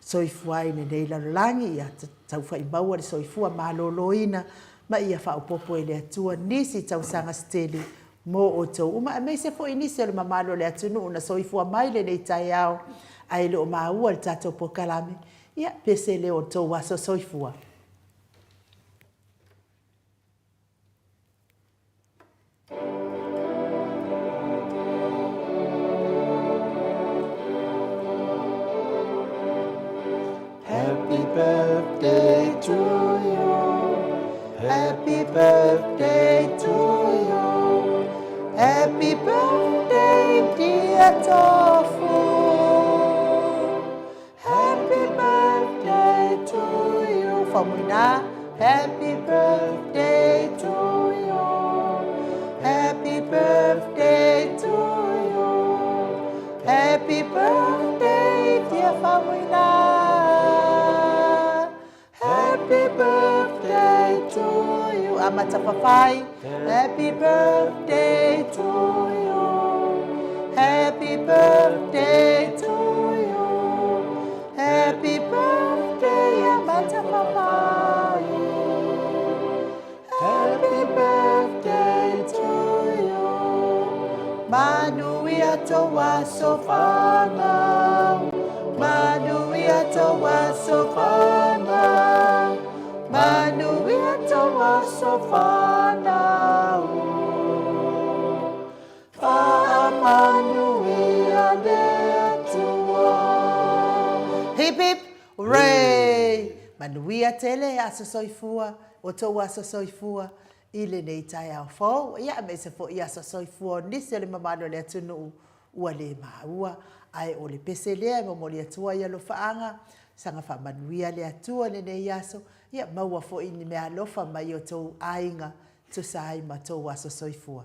soifua ai i lenei lalolagi. Ia taufai maua le soifua maloloina ma ia faaopoopo e le Atua nisi tausaga se tele mo outou uma, aemaise foi nisi o le mamalu o le atunuu na soifua mai lenei taeao ae le o maua le tatou polokalame. Ia, pe se leo o le tou aso soifua. Happy birthday to you. Happy birthday to you. Happy birthday dear Tofu. Happy birthday to you. Faumuina. Happy birthday to you. Happy birthday to you. Happy birthday dear Faumuina. Happy birthday to you. Amata Fafai. Happy birthday to you. Happy birthday to you. Happy birthday Amata Fafai. Happy birthday to you. Manuia tou aso fanau. Manuia tou aso fanau. Manuia tou aso fanau. Faamanuia le Atua. Hip hip hooray! Manuia tele aso soifua, o tou aso soifua i lenei taeao fou, ia aemaise foi aso soifua o nisi o le mamalu o le atunuu ua le maua. Ae o le pese lea e momoli atu ai alofaaga, saga faamanuia le Atua i lenei aso, ia maua foi ni meaalofa mai o tou aiga tusa ai ma tou aso soifua.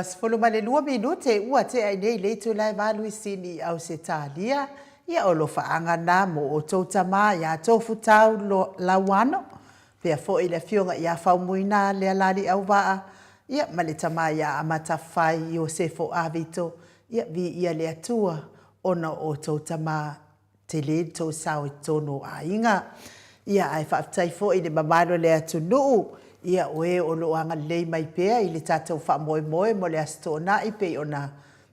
22 minute ua tea i nei le itula e valu i Sini i Ausetalia, ia o alofaaga na mo outou tama ia Tofutau Lauano, pea foi le afioga ia Faumuina Lealaliauvaa, ia ma le tama ia Amatafai Iosefo Avito, ia viia le Atua ona o outou tama tele le tou sao i totonu o aiga. Ia ae faafetai foi i le mamalu o le atunuu, ia o e o lo o agalelei mai pea i le tatou faamoemoe mo le Aso Toonai pei ona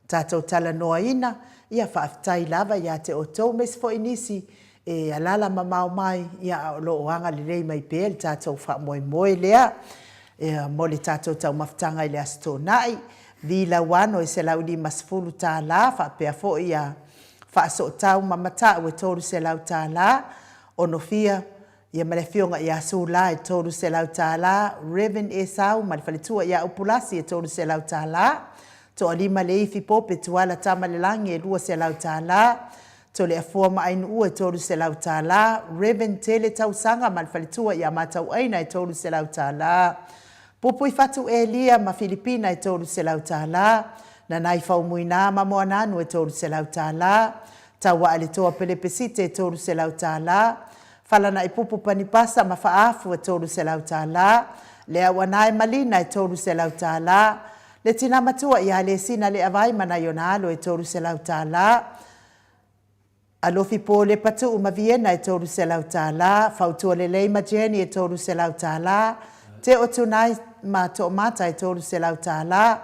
tatou talanoaina. Ia faafetai lava ia te outou aemaise foi nisi e alaala mamao mai, ia a o lo o agalelei mai pea i le tatou faamoemoe lea mo le tatou taumafataga i le Aso Toonai. Vi Lauano e $150 faapea foi ia Faasootau ma Matau e $300, Onofia, ia ma le Afioga ia Sula e $300, Rev. Esau ma le faletua ia Upulasi e $300, Toalima Leifi Pope Tuala Tamalelagi e $200, Toleafoa ma Ainuua e $300, Rev. Tele Tausaga ma le faletua ia Matauaina e $300, Pupuifatu Elia ma Filipina e $300, Nanai Faumuina ma Moananu e $300, Tauaeletoa Pelepesite e $300, Falanaipupu Panipasa ma Faafu e $300, Leauanae Malina e $300, Le Tina Matua ia Lesina Leavai ma nai ona alo e $300, Alofi Po Lepatuu ma Viena e $300, Fautua Lelei ma Jenny e $300, Teo Tunai ma Toomata e $300,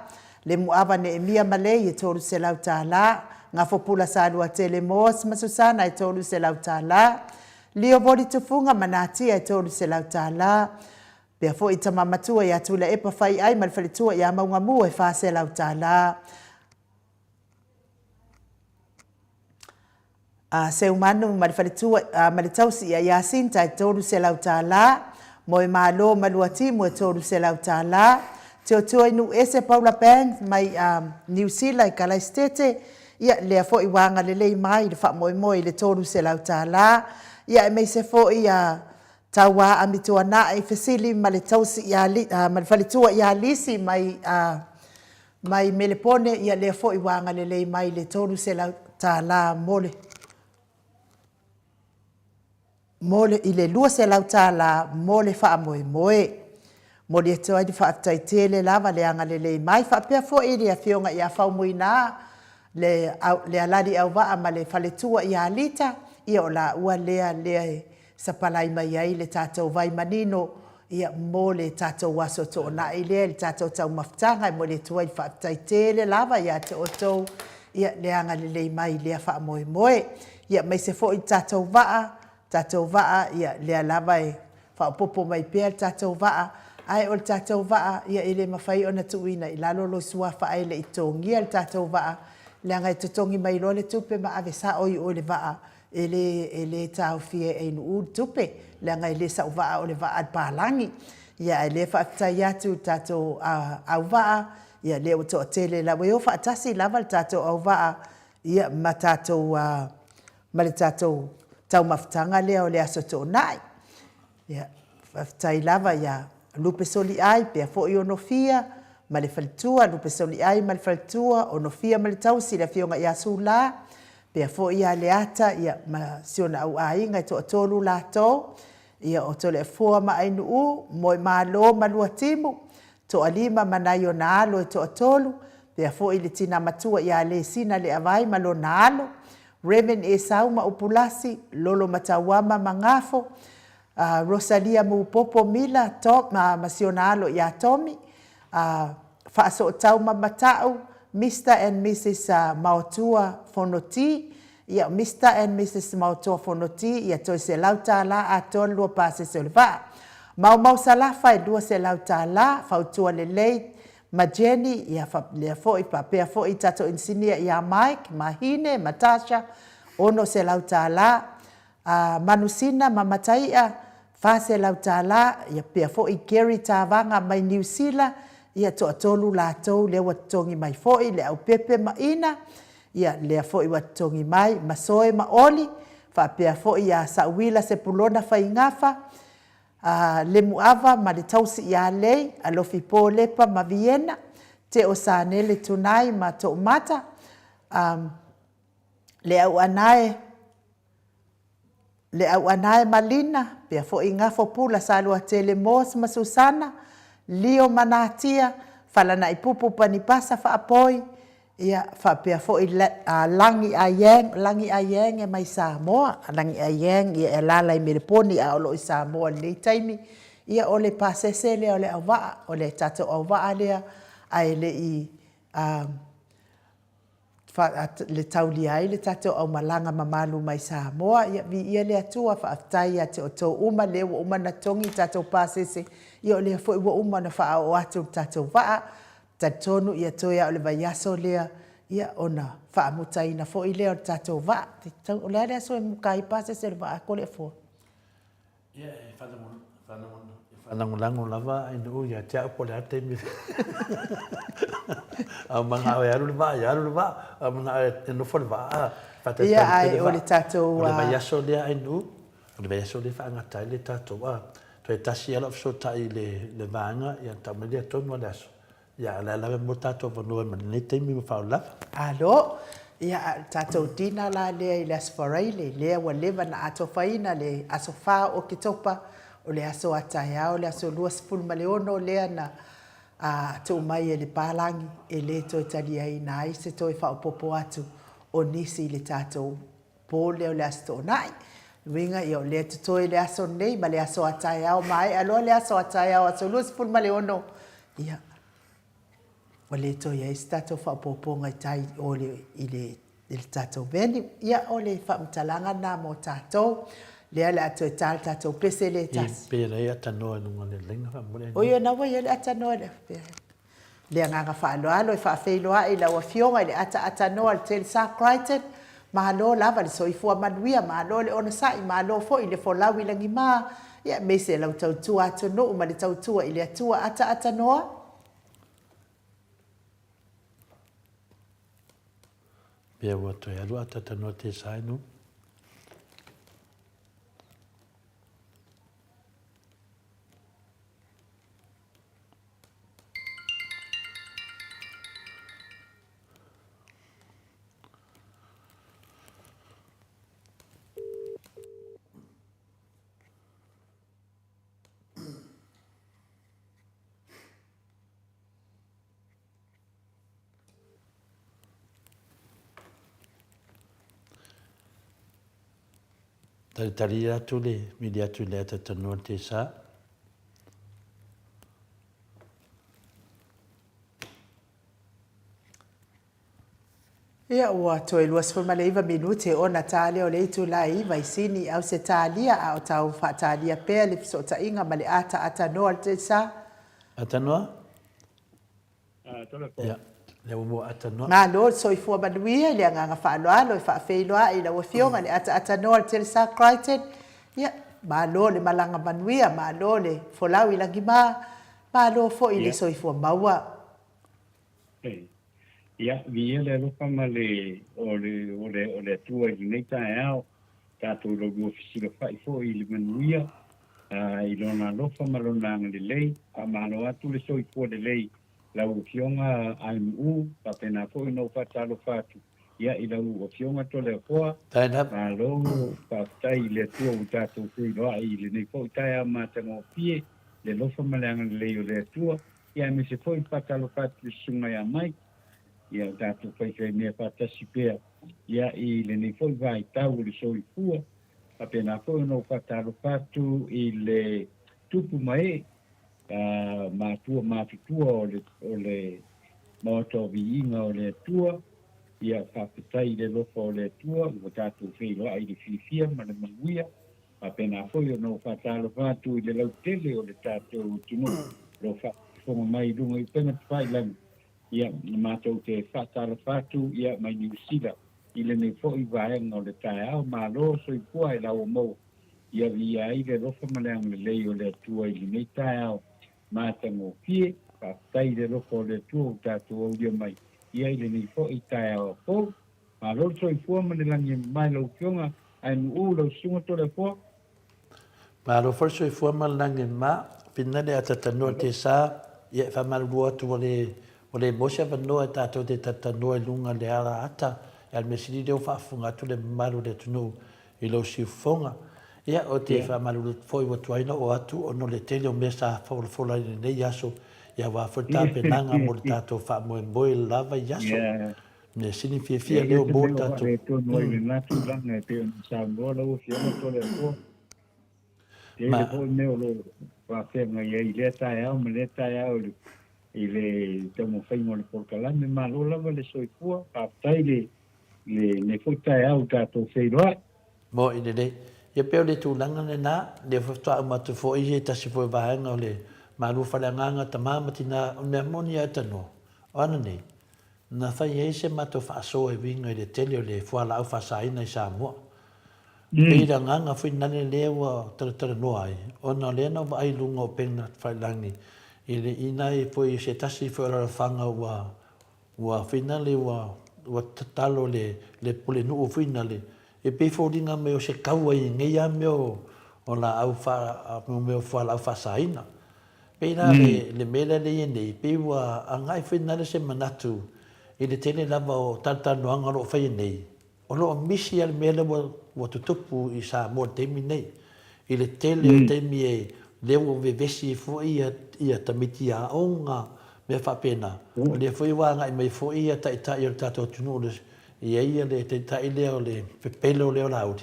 Lemuava Neemia ma Lei e $300, Gafopula Saluatele Moss ma Susana e $300, Lio Voli Tufuga ma Natia e $300, Pea foi Tama Matua ia Tuilaepa Faiai ma le Faletua ia Maugamu e $400. A Seumanu ma le faletua ma le tausi ia Iasinta e $300, Moemalo ma Luatimu e $300, Teoteoinuuese Paula Bangs mai Niu Sila i Kalaisitete, ia lea foi ua agalelei mai le faamoemoe i le $300, ia aemaise foi ia Tauā Amituanai Fesili ma le tausi ia ma le faletua ia Lisi mai mai Melepone, ia lea foi ua agalelei mai le $300 mo le, mo le, i le $200 mo le faamoemoe. Momoli atu ai le faafetai tele lava le agalelei mai faapea foi le Afioga ia Faumuina le, le Alaliauvaa ma le faletua ia Lita, ia o laua lea lea e sapalai mai ai le tatou vai manino ia mo le tatou aso toonai lea i le tatou taumafataga. E momoli atu ai le faafetai tele lava ia te outou ia le agalelei mai i lea faamoemoe. Ia aemaise foi le tatou vaa, tatou vaa ia lea lava e faaopoopo mai pea le tatou vaa, ae o le tatou vaa ia e le mafai ona tuuina i lalo lou suafa ae le i totogia le tatou vaa, leaga e totogi mai loa le tupe ma ave sao i o i le vaa E le, e le taofia e Ainuu le tupe, leaga e le sau vaa o le vaa a le palagi. Ia ae lea faafetai atu i le tatou auvaa, ia lea ua toatele lava, e o faatasi lava le tatou auvaa ia ma tatou, ma le tatou taumafataga lea o le Aso Toonai. Ia, faafetai lava ia Lupe Soliai, pea foi Onofia ma le faletua, Lupe Soliai ma le faletua, Onofia ma le tausi, le Afioga ia Sula, pea foi ia Leata ia, ma si ona au aiga e toatolu latou, ia o Toleafoa ma Ainuu, Moemalo ma Luatimu, Toalima ma nai ona alo e toatolu, pea foi le tina matua ia Lesina Leavai ma lona alo, Rev. Esau ma Upulasi, Lolo Matauama ma Gafo, Rosalia Mupopo Mila Tom, ma si ona alo ia Tommy, Faasootau ma Mata'u, Mister and Misus Maotua Fonoti, ia Mister and Misus Maotua Fonoti, ia toe $100 atoa le lua pasese o le vaa. Maomao Salafa e $200, fautua lelei ma Jenny, ia lea foi faapea foi tatou inisinia ia Mike, Mahine ma Tasha, $600, a Manusina ma Mataia, $400, ia pea foi Gary Tavaga mai Niu Sila, ia toatolu latou lea ua totogi mai foi, Leaupepe ma Ina, ia lea foi ua totogi mai, Masoe ma Oli, faapea foi ia Sauila Sepulona Faigafa, a Lemuava ma le tausi ia Lei, Alofi Po Lepa ma Viena, Teo Sanele Tunai ma Toomata, Le Auanae, Le Auanae ma Lina, pea foi Gafo Pula Saluatele Moss ma Susana, Lio ma Natia, Falanaipupu Panipasa Faapoi, ia, faapea foi Lagi Ayang, Lagi Ayang e mai Samoa, Lagi Ayang ia e alaala i Meleponi a o lo o i Samoa i lenei taimi. Ia o le pasese lea o le auvaa, o le tatou auvaa lea ae le i le taulia ai le tatou aumalaga mamalu mai Samoa. Ia viia le Atua, faafetai ia te outou uma lea ua uma ona togi tatou pasese, ia o lea foi ua uma ona faaoo atu le tatou vaa. Talitonu ia toe lava o le vaiaso lea ia ona faamutaina foi lea o le tatou vaa. O le a le aso e muka ai pasese o le vaa Toleafoa? Ia, e faalagolago lava Ainuu ia te au po o le a le taimi a ou manao e alu le vaa, ia alu le vaa, a ou manao e nofo le vaa, faatalitali pea le vaa. O le vaiaso lea Ainuu, o le vaiaso lea e faagata ai le tatou, a, toe tasi lava lau fesootai i le vaega, ia ona tau mai lea tonu lava le aso. Ia, a o lea lava e maua tatou avanoa mai lenei taimi ma faalavelave. Alo, ia, a o le tatou dinner la lea i le Aso Faraile, lea ua leva ona atofaina le aso 4 o Oketopa, o le aso a taeao, le aso 26 lea na tuu mai e le palagi e le toe taliaina ai se toe faaopoopo atu o nisi i le tatou po lea o le Aso Toonai. Uiga ia o lea e totoe le aso lenei ma le aso a taeao, maea loa le aso a taeao aso 26, ia ua le toe i ai se tatou faaopoopoga i tai o le, i le, i le tatou venue. Ia o le faamatalaga lena mo tatou. Lea o le a toe ta le tatou pese lea e tasi. Pe leai atanoa i luga o le laina faamolemole. Oi o na ua i ai le atanoa i le Le agaga faaaloalo e faafeiloai i lau Afioga i le ataaatanoa o le Telsa Crichton, malo lava le soifua manuia, malo le onosai, malo foi le folau i lagima, ia aemaise lau tautua atunuu ma le tautua i le Atua. Ataatanoa. Pea ua toe alu ataatanoa Telsa inu. Talitali atu le mili atu i le ata tanoa te sa. Ia, ua toe 29 minute ona ta lea o le itula e 9 i Sini, Ausetalia, a o tau faatalia pea le fesootaiga ma le ataatanoa le Telsa. Atanoa? Ia, lea ua maua atanoa. Malo le soifua manuia i le agaga faaaloalo e faafeiloai i lau Afioga i le ataatanoa le Telsa Crichton. Ia, malo le malaga manuia, malo le folau i lagima, malo foi le soifua maua. Ia, viia le alofa ma le, o le, o le, o le Atua i lenei taeao, tatou laulua fesilafai foi i le manuia, i Lona alofa ma Lona agalelei. Faamalo atu le soifua lelei lau Afioga Aimu'u, faapena foi ona ou faatalofa atu ia i lau Afioga Toleafoa. Malo faafetai i le Atua ua tatou feiloai i lenei foi taeao matagofie, le alofa ma le agalelei o le Atua. Ia aemaise foi le faatalofa atu i le Susuga ia Mike, ia o tatou faifaimea faatasi pea ia i lenei foi vaitau o le soifua. Faapena foi ona ou faatalofa atu i le tupu ma ee, matua matutua o le, o le Maota o Viiga o le Atua. Ia faafetai i le alofa o le Atua ua tatou feiloai i le fiafia ma le manuia. Faapena foi ona ou faatalofa atu i le lautele o le tatou atunuu o lo o faafofoga mai i luga i upega tafailagi. Ia, matou te faatalofa atu ia mai Niu Sila i lenei foi vaega o le taeao. Malo soifua e la ua maua ia viia ai le alofa ma le agalelei o le Atua i lenei taeao matagofie. Faafetai i le alofa o le Atua ua tatou aulia mai ia i lenei foi taeao fou. Malo le soifua ma le lagi e mamae lau Afioga Aenu'u, lau Susuga Toleafoa. Malo foi le soifua ma le lagi e mama. Whina le ata tanoa te sa, ia e faamalulu atu ua le Ua le maua se avanoa e tatou te talatalanoa i luga i le ala ata, a o le mea sili lea ua faafofoga atu le mamalu o le atunuu i lou siufofoga. Ia, ou te faamalulu atu foi ua tuai ona oo atu ona o le tele o mea sa folafola i lenei aso, ia aua foi le tapenaga mo le tatou faamoemoe lava i aso. Mea sili ona fiafia lea ua maua le tatou. E le o se mea o faaletonu ai lena tulaga e pei ona saunoa lau Afioga Toleafoa. Tele foi mea o lo o faafeagai ai i lea taeao ma lea taeao i le taumafaiga o le polokalame. Malo lava le soifua, faafetai i lenei foi taeao ua tatou feiloai. Moni lelei. Ia pei o le tulaga lena, lea foi faatoa uma atu foi se tasi foi o vaega o le Malu Faleagaga, tama ma tina, o le mea moni lava e tanoa, o ana nei, na fai ai se matou faasoa e uiga i le tele o le fualaau faasaina i Samoa. Pei le agaga foi nale lea ua talatalanoa ai, ona o lea na ou vaai i luga o upega tafailagi i le inai foi se tasi foi o alalafaga ua ua foi nale ua ua tatalo le le pulenuu foi nale e pei foliga mai o se kaua i nei a mea o o laau faa mea o fualaau faasaina. Pei la le le mea lea lea i ai nei, pei ua agai foi nale se manatu i le tele lava o talatalanoaga o lo o faia nei, O lo o misi lava le mea lea ua tutupu i Samoa i le taimi lenei. I le tele o taimi e lea ua vevesi ai foi ia tamaiti aoga, mea faapena. O lea foi ua agai mai foi ia taitai o le tatou atunuu e i ai le taitai lea o le pepelo lea o Laauli.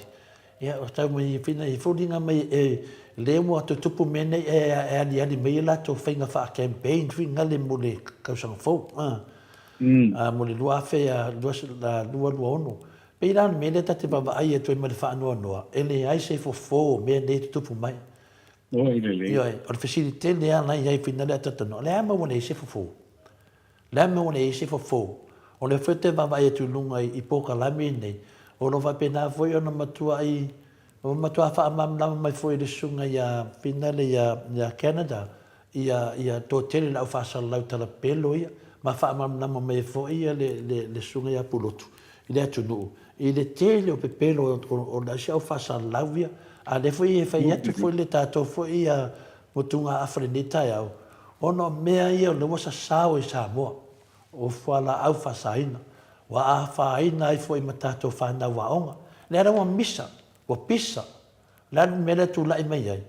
Ia o tau mai e foliga mai e lea ua tutupu mea nei e aliali mai a latou faiga faa-campaign foi nale mo le tausaga fou. Mo le 2026. Pei la o le mea lea ta te vaavaai atu ai ma le faanoanoa, e leai se fofo o mea nei e tutupu mai. Ioe, o le fesili tele lava la e i ai finale a talanoa, o le a maua nei se fofo? O le a maua nei se fofo? O lea foi ou te vaavaai atu i luga i polokalame nei, o lo o faapena foi ona matuai, ua matua faamalamalama mai foi e le susuga ia Finale ia Canada ia ia toatele le au faasalalau talapelo ia, ma faamalamalama mai ai foi ia le le le susuga ia Pulotu i le atunuu i le tele o pepelo o o si au faasalalau ia. A lea foi e fai atu foi le tatou foi ia motugaafa i lenei taeao, ona o mea ia o lea ua sasao i Samoa, o fualaau faasaina, ua afaina ai foi ma tatou fanau aoga. Lea la ua misa, ua pisa, o le a le mea lea e tulai mai ai?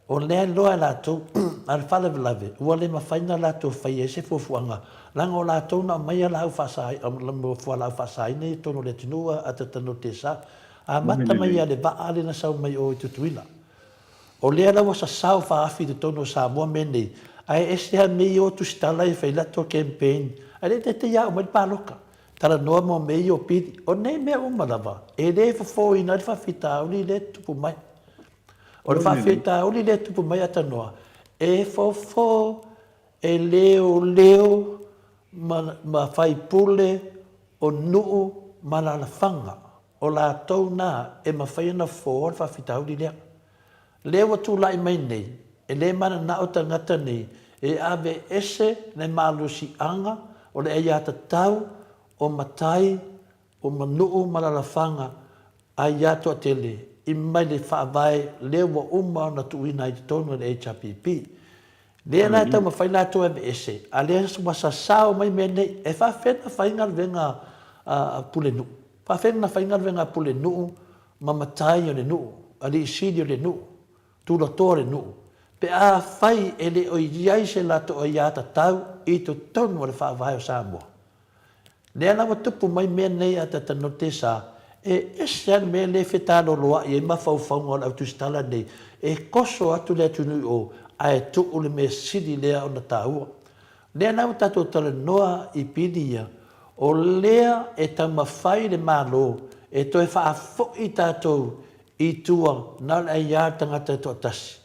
O lea e iloa e latou, a o le faalavelave, ua le mafai ona latou faia ai se fuafuaga, leaga o latou na aumaia laau faasaina, fualaau faasaina ia i totonu o le atunuu a Tatanotesa, amata mai lava i le vaa lea na sau mai o i Tutuila. O lea la ua sasao faaafi i totonu o Samoa mea nei, ae ese lava mea ia o tusitala e fai latou campaign, ae le i taitai lava aumai le palota. Talanoa mo mea ia o pili. O nei mea uma lava, e le fofoina ai le faafitauli lea e tutupu mai. O le faafitauli lea e tupu mai Atanoa, e fofo, e leoleo ma, ma faipule o nuu ma alalafaga. O latou na e mafai ona fofoa le faafitauli lea. Lea ua tulai mai nei, e le mananao tagata nei e aveese le malosiaga o le aiatatau o matai o manuu ma alalafaga A ia toatele i mai le faavae lea ua uma ona tuuina ai totonu e le HRPP. Lea la e taumafai latou e aveese, a lea ua sasao mai mea nei, e faafefea ona fai galuega a Pulenuu? Faafefea ona fai galuega a Pulenuu ma matai o le nuu, alii sili o le nuu, tulatoa o le nuu, pe afai e le o i ai se latou aiatatau i totonu o le faavae o Samoa? Lea la ua tupu mai mea nei a Tatanote sa, e ese lava le mea lea e fetaloloa'i ai mafaufauga o le au tusitala nei, e koso atu le atunuu i o ae tuu le mea sili lea ona taua. Lea la ua tatou talanoa i pili ia, o lea e taumafai le Malo e toe faafoi tatou i tua na o le aiā le tagata e toatasi.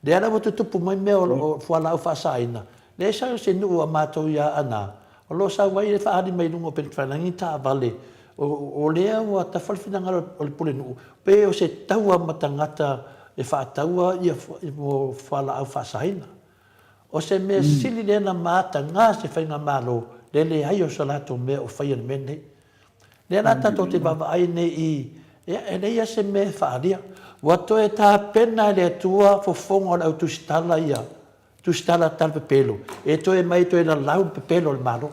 Lea la ua tutupu mai mea o fualaau faasaina, leai sa se nuu a matou i Aana, o lo o sau ai le faaali mai luga o Penitfalagi taavale, o lea ua tafa le finagalo o le pulenuu, pe o se taua ma tagata e faataua ia fualaau faasaina. O se mea sili lea na mataga se faigamalo le leai o se latou mea o faia i le mea lenei. Lea la tatou te vaavaai nei i, ia, e leai lava se mea e faaalia. Ua toe tapena e le Atua fofoga o le au tusitala ia. Tusitala tala pepelo, e toe mai e toe lalau le pepelo o le Malo.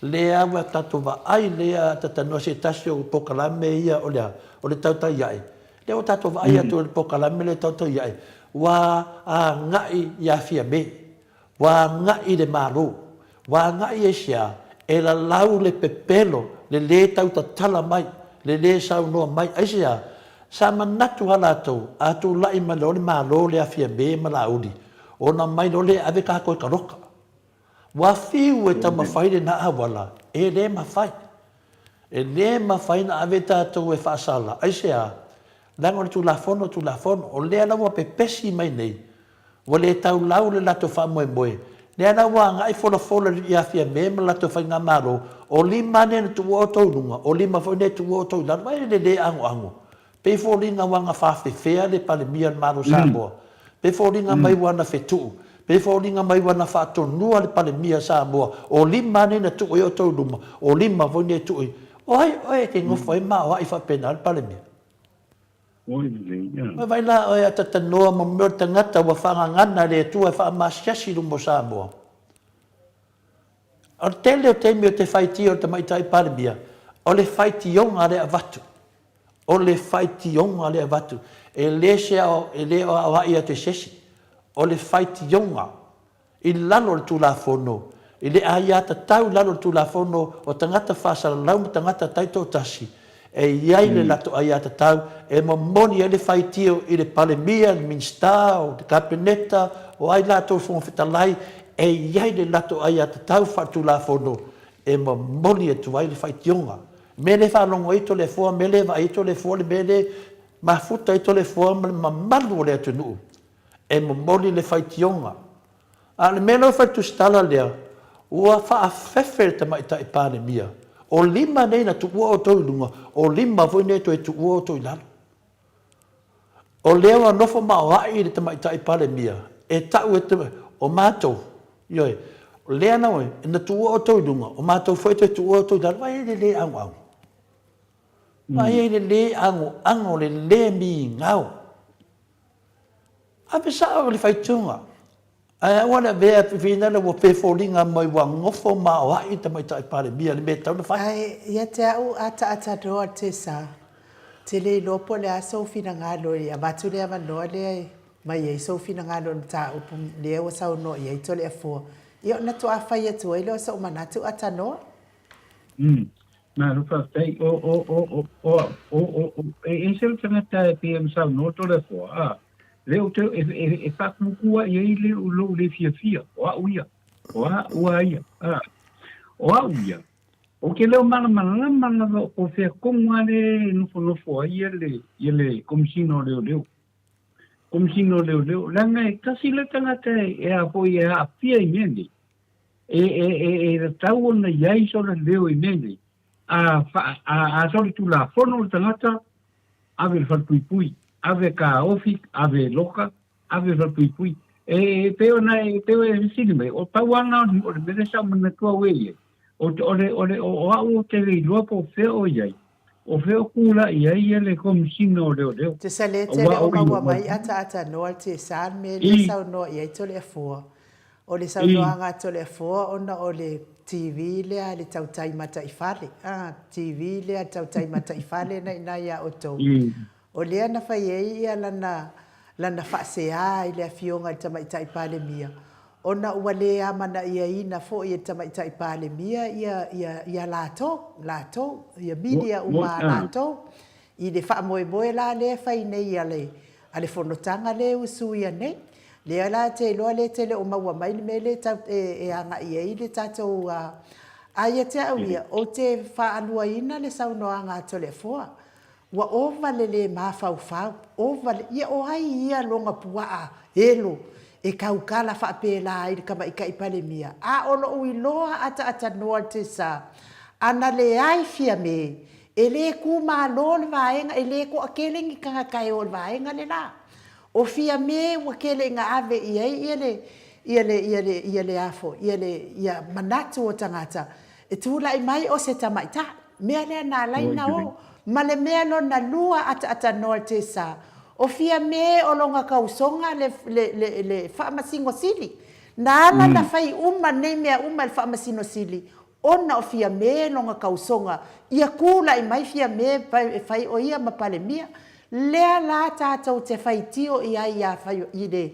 Lea ua tatou vaai lea tatanoa se tasi o polokalame ia o le a? O le tautai ae. Lea ua tatou vaai atu i le polokalame lea tautai ae, ua agai ia Fiame, ua agai i le Malo, ua agai aisea? E lalau le pepelo, le lē tautatala mai, le lē saunoa mai. Aisea? Sa manatu lava latou, a tulai mai loa le Malo lea a Fiame ma Laauli, ona mai loa lea e ave tatou e taloka. Ua fiu e taumafai lena auala, e le mafai. E le mafai ona ave tatou e faasala. Aisea? Leaga o le Tulafono, Tulafono. O lea la ua pepesi mai nei, ua le taulau le latou faamoemoe. Lea la ua agai folafola ia Fiame ma le latou faigamalo, o lima nei na tuua outou i luga, o lima foi nei e tuua outou i lalo. Vaai le le anoano. Pei foliga ua na faafefea le Palemia o le Malo o Samoa. Pei foliga mai ua na fetuu. Pei foliga mai ua na faatonua le Palemia o Samoa. O lima nei na tuu ai outou i luma, o lima foi nei e tuu i. O ai oe e te nofo ai ma aoai faapena le Palemia? Oi vai la oe a tatanoa ma mea o le tagata ua faagagana e le Atua e faamasiasi i luma o Samoa. O le tele o taimi o te faitio i le Tamaitai Palemia, o le faitioga lea e avatu. O le faitioga lea e avatu, e le se ao, e le aoai atu e se isi. O le faitioga i lalo o le Tulafono, i le aiatatau i lalo o le Tulafono o tagata faasalalau ma tagata taitoatasi, e i ai le latou aiatatau e momoli ai le faitio i le Palemia, le Minisita, o le Kapeneta, o ai latou Fofoga Fetalai, e i ai le latou aiatatau faaletulafono e momoli atu ai le faitioga. Mea le faalogo ai Toleafoa, mea le vaai ai Toleafoa, le mea le mafuta ai Toleafoa ma le mamalu o le atunuu e momoli le faitioga. A o le mea lea ua fai i le tusitala lea, ua faafefe le Tamaitai Palemia, o lima nei na tuua outou i luga, o lima foi nei e toe tuua outou i lalo. O lea ua nofo ma aoai le Tamaitai Palemia e tau e te, o matou, ioe, o lea na, na tuua outou i luga, o matou foi e toe tuua outou i lalo. Vaai i le le agoago. Vaai i le le agoago, le le migao. Ave sao i le faitioga. Ae aua le avea finale ua fefoliga mai ua nofo ma aoai le Tamaitai Palemia i le mea e tatau ona fai. Ae ia te au a taatanoa Tessa, te le iloa po o le a sou finagalo e avatu le avanoa lea e mai ai sou finagalo i le mataupu lea ua saunoa i ai Toleafoa, ia ona toa fai atu ai lea o sou manatu atanoa. Umm. Malo faafetai. O, o, o, o, o au, o, o, o, e ese le tagata e pei ona saunoa Toleafoa, a, lea ou te, e, e, e faakumukua i ai le, lou le fiafia, o au ia, o au a ia, a, o au ia, ou te le o malamalama lava po o fea tonu lava lea e nofonofo ai ia le, ia le Komesina o Leoleo. Komesina o Leoleo, leaga e tasi le tagata e, e a foi e aafia i mea nei, e, e, e, e tatau ona i ai sona leo i mea nei. A, fa, a, a solitulafono le tagata, ave i le falepuipui, ave kaofi, ave loka, ave i le falepuipui. E, e pei ona e, pei ona e fesili mai, o pau lava lena o le mea lea sa ou manatua au e i ai. O, o le, o le, o, o au ou te le iloa po o fea o i ai, o fea o kulaʻi ai ia le Komesina o Leoleo. Te salete le o maua mai ataatanoa le tesa le mea lea saunoa i ai Toleafoa. O le saunoaga a Toleafoa ona o le TV lea a le tautai mataifale, a, TV lea a le tautai mataifale na i ina ia outou. O lea na fai ai ia lana, lana faasea i le Afioga i le Tamaitai Palemia, ona ua le amanaiaina foi e le Tamaitai Palemia ia, ia, ia latou, latou, ia media uma a latou, i le faamoemoe la lea e fai nei a le, a le fonotaga lea e usuia nei. Lea la te iloa lea e te le o maua mai le mea lea e e agai ai le tatou a ia te au ia, ou te faaaluaina le saunoaga a Toleafoa. Ua ova le le mafaufau, ova le, ia o ai ia lona puaa elo e taukala faapela ai le Tamaitai Palemia? A o lou iloa ataatanoa le tesa, ana leai Fiame, e le kumalo le vaega, e le toatele ni tagata e o i le vaega le la. O Fiame ua tele ina ave i ai ia le, ia le, ia le, ia le a foi, ia le, ia manatu o tagata, e tulai mai o se tamaitai. Mea lea na ala ai na o. Ma le mea lona lua ataatanoa le tesa, O Fiame o lona tausoga le, le, le, le Faamasino Sili. Na ala na fai uma nei mea uma e le Faamasino Sili, ona o Fiame lona tausoga, ia tulai mai Fiame e fai o ia ma Palemia. Lea la tatou te faitio i ai ia, i le,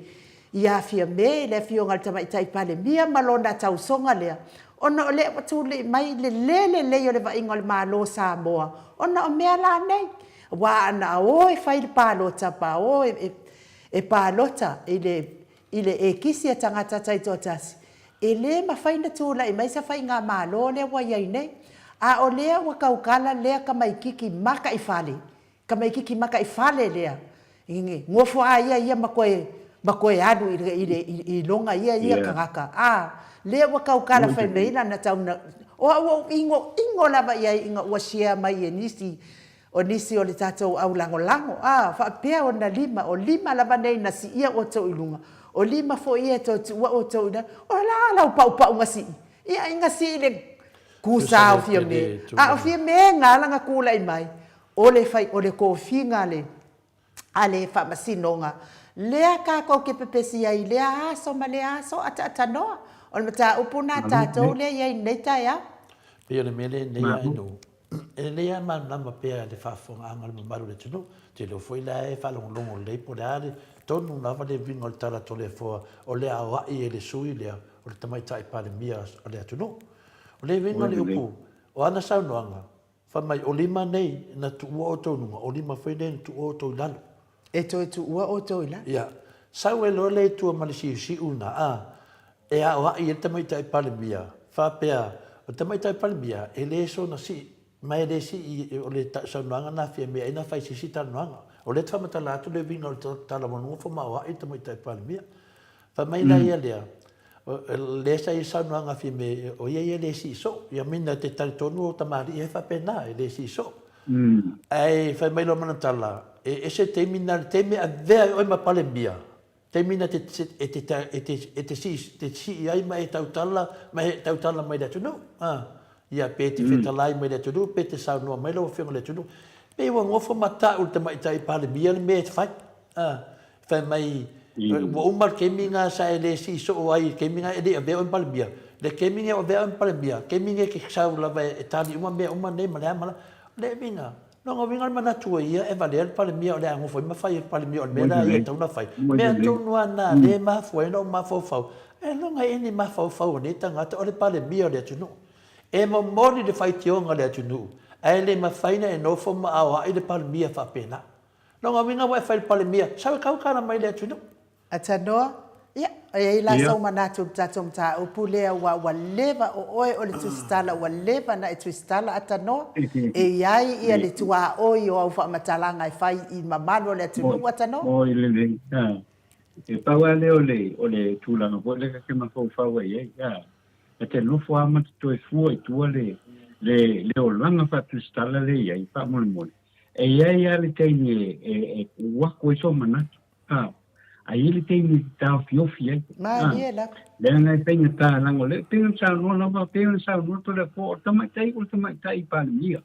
ia Fiame, i le Afioga i le Tamaitai Palemia ma lona tausoga lea, ona o lea ua tulai mai le le lelei o le vaaiga o le Malo o Samoa, ona o mea la nei. Aua ana o e fai le palota, pa o e palota i le i le ekisi a tagata taitoatasi, e le mafai ona tulai mai se faigamalo lea ua i ai nei. A o lea ua tautala lea tamaititi mataifale, tamaititi mataifale lea, nofo a ia ia ma toe ma toe alu i le i le i lona ia ia tagata, a lea ua tautala fai mai lana tauna, o au ua ou inoino lava i ai ina ua share mai e nisi O nisi o le tatou au lagolago, a, faapea ona lima, o lima lava nei na siia outou i luga, o lima foi ia e toe tuua outou i lalo, o le a lau paupau na sii? Ia ina sii le kusa o Fiame, a o Fiame na ala na tulai mai, o le fai, o le tofiga a le, a le Faamasinoga, lea tatou te pepesi ai i lea aso ma lea aso, ataatanoa. O le mataupu lena a tatou lea e i ai i lenei taeao. Pei o le mea lenei a Inu, e lelei lava le malamalama pea i le faafofogaaga a le mamalu o le atunuu. Ou te iloa foi la e faalogologo lelei po o le a le tonu lava le uiga o le tala Toleafoa o le aoai e le sui lea o le Tamaitai Palemia o le atunuu. O le uiga o le upu, o ana saunoaga, Fai mai, o lima nei na tuua outou i luga, o lima foi nei na tuua outou i lalo. E toe tuua outou i lalo. Ia. Sau ai loa lea i tua ma le siusiu lena, a, e aoai ai le Tamaitai Palemia, faapea, o le Tamaitai Palemia, e le soona sii, ma e le sii, o le saunoaga na fia mea ai na fai se isi talanoaga. O lea e te faamatala atu le uiga o le tala ua nofo ma aoai le Tamaitai Palemia. Fai mai la ia lea, lea sa i ai saunoaga fia me, o ia ia le sii soo. Ia mina te talitonu o tamalii he faapena, e le sii soo. Ae fai mai loa ma lana tala, e ese le taimi na, le taimi e avea ai oe ma Palemia, taimi na e te, e te, e te, e te sii, te sii ai ma e tautala, ma e tautala mai le atunuu. Ia, pe te fetalai mai le atunuu, pe te saunoa mai lau afioga i le atunuu. Pei ua nofo ma tau le tamaitai Palemia le mea e fai. Fai mai, ua uma le taimi lena sa e le sii soo ai i le taimi lena e le i avea oe ma Palemia. Le taimi lenei ua avea oe ma Palemia, taimi lenei e te sau lava e tali uma mea uma nei ma le a ma le a. O le uiga, lona uiga o le manatu o ia e valea le Palemia o le a nofo ai ma fai e le Palemia o le mea la ia e tatau ona fai. Mea tonu lava na lea e mafua ai ona ou mafaufau, ailoga e i ai ni mafaufau o nei tagata o le Palemia o le atunuu. E momoli le faitioga a le atunuu, ae le mafai ona e nofo ma aoai le Palemia faapena. Lona uiga ua e fai i le Palemia, sau e tautala mai i le atunuu. Atanoa, Ia, e i ai la sou manatu i le tatou mataupu lea aua ua leva, o oe o le tusitala ua leva ona e tusitala Atanoa, e i ai ia le tuaoi o au faamatalaga e fai i mamalu o le atunuu Atanoa? Oi lelei, e pau lava lea o le, o le tulaga foi lea ta te mafaufau ai i ai, e te nofo lava ma te toe fua i tua le, le, le olaga faatusitala lea e i ai, faamolemole. E i ai lava le taimi e uu aku ai sou manatu, a, a i ai le taimi e taofiofi ai. Malie lava. Leaga e faigata, leaga o lea, pei ona saunoa lava, pei ona saunoa Toleafoa, o le tamaitai o le tamaitai Palemia.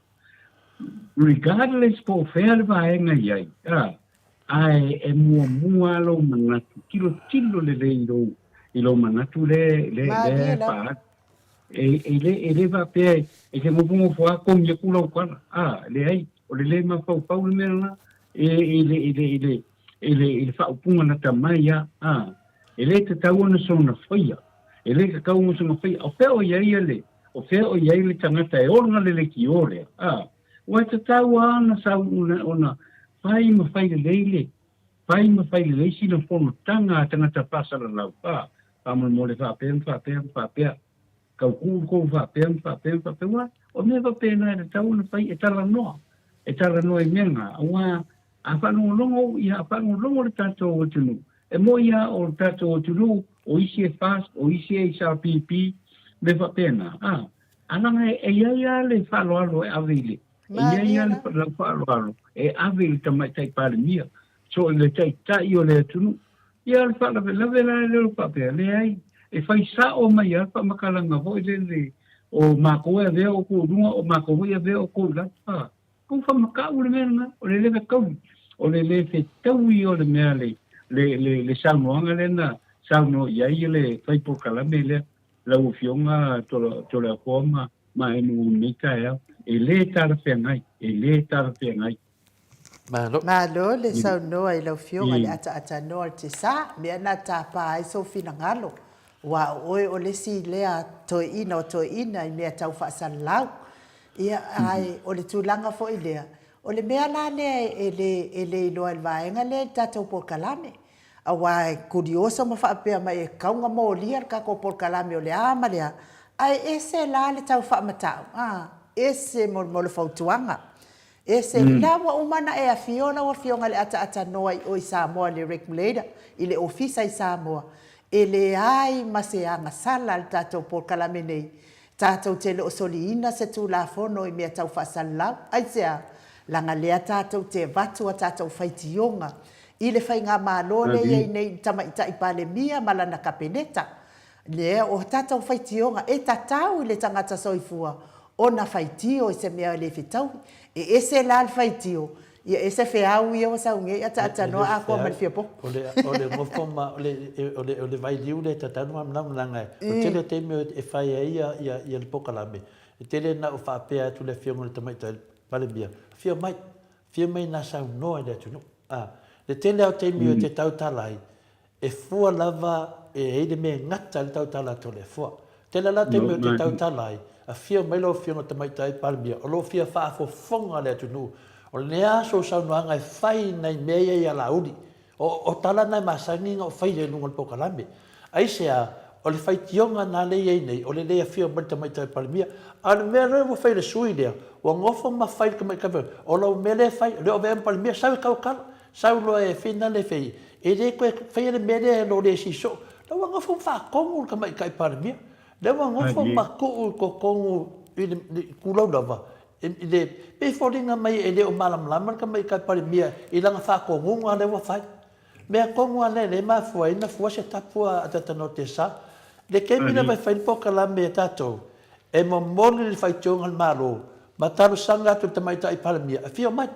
Regardless po o fea le vaega e i ai, a, ae e muamua lava lou manatu, tilotilo lelei i lou, i lou manatu lea, lea, lea e faaali. E, e le, e le faapea e te nofonofo lava kogi atu lau tala. A, leai, o le le mafaufau le mea lena e, i le, i le, i le, i le, i le faaupuga lata mai lava. A, e le tatau ona soona faia. E le tatau ona soona faia. O fea o i ai le, o fea o i ai le tagata e ola le lekiō lea? A, ua e tatau lava ona sau, ona, ona fai ma fai lelei le, fai ma fai lelei sina fonotaga a tagata faasalalau. A, faamolemole faapea ma faapea ma faapea, tau kuu kou faapea ma faapea ma faapea, aua o mea faapena e tatau ona fai, e talanoa, e talanoa i mea na, aua a faalogologo, ia a faalogologo le tatou atunuu, e moi lava o le tatou atunuu, o isi e FAST, o isi e HRPP, mea faapena, a, a leaga e i ai lava le faaaloalo e ave i le, e i ai lava le lau faaaloalo e ave i le Tamaitai Palemia, So i le taitai o le atunuu. Ia o le faalavelave la lea o le faapea, leai, e fai sao mai lava le faamatalaga foi lele, o matou e avea outou i luga, o matou foi e avea outou i lalo. A, tou faamatau le mea lena, o le leva taui. O le lē fetaui o le mea le, le, le, le saunoaga lea na saunoa i ai le fai polokalame lea, lau Afioga Toleafoa ma, ma Enu i lenei taeao. E lē talafeagai, e lē talafeagai. Malo. Malo le saunoa i lau Afioga i le ataatanoa o le Tesa, mea na tapa ai sou finagalo, aua o oe o le isi lea toeaina o toeaina i mea tau faasalalau. Ia, ae o le tulaga foi lea, o le mea la lea e le, e le iloa e le vaega lea i le tatou polokalame, aua e kurioso ma faapea mai e tatau ona molia le tatou polokalame o le a ma le a, ae ese la le tau faamatau, a, ese mo le fautuaga. Ese, la ua uma ona e afio lau Afioga i le ataatanoa i o i Samoa i le Regulator, i le Ofisa i Samoa, e leai ma se agasala le tatou polokalame nei, tatou te le o soliina se Tulafono i mea tau faasalalau. Aisea? Leaga lea tatou te avatu a tatou faitioga i le Faigamalo lea e i ai nei i le Tamaitai Palemia ma lana Kapeneta. Lea o tatou faitioga e tatau i le tagata soifua ona faitio i se mea e le fetaui. E ese la le faitio, ia ese feau ia ua sau nei ataatanoa atoa ma le fia popo. O le, o le nofo ma, o le, o le, o le vailiu lea e tatau ona malamalama leaga o le tele o taimi e fai ai ia, ia, ia le polokalame, e tele ina ou faapea atu i le Afioga i le Tamaitai Palemia, afio mai, afio mai ina saunoa i le atunuu. A, le tele lava o taimi ou te tautala ai, E fua lava e i ai le mea e gata ai le tautala a Toleafoa. Tele la taimi ou te tautala ai, afio mai lau Afioga Tamaitai Palemia, o lo o fia faafofoga le atunuu, o le a sou saunoaga e fai nai mea ia i Alauli. O, o tala na e masani ona ou faia i luga o le polokalame. Aisea, o le faitioga na lea e i ai nei, o le le afio mai le Tamaitai Palemia. A o le mea lea ua fai e le sui lea, ua nofo ma fai i le Tamaitai Palemia, o lau mea lea e fai, o lea o avea ma Palemia, sau e tautala. Sau loa e finale fei, e le toe faia le mea lea e lo le esi soo. La ua nofo ma faatonu le Tamaitai Palemia. Lea ua nofo ma tuu i totonu i le tulou lava, i le, pei e foliga mai e le o malamalama le Tamaitai Palemia i lana faatonuga lea ua fai. Mea tonu lava lea e le mafua ai ona fua se tapu a Tatanotesa. Le taimi lava e fai le polokalame a tatou, e momoli le faitioga a le Malo ma talosaga atu i le Tamaitai Palemia, afio mai.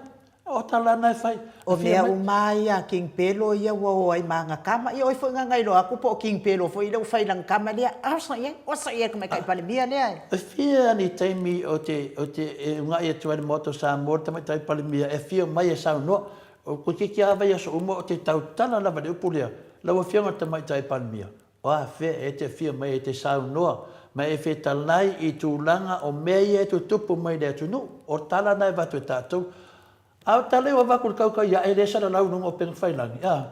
O tala na e fai. O mea uma ia a King Pelo ia ua o ai ma ana tama. Ia oi foi na na iloa atu po o King Pelo foi lea ua fai i lana tama lea. Osa i ai, osa i ai le tamaitai Palemia lea e. E fia ni taimi o te, o te e unaʻi atu ai le Maota o Samoa le Tamaitai Palemia e afio mai e saunoa. O toeitiiti lava i aso uma o te tautala lava i le upu lea, Lau Afioga i le Tamaitai Palemia, o a fea e te afio mai e te saunoa ma e fetalai i tulaga o mea ia e tutupu mai i le atunuu, o tala na e avatu e tatou. A o tala ia ua avatu i le tautai ae le salalau i luga o upega tafailagi, a,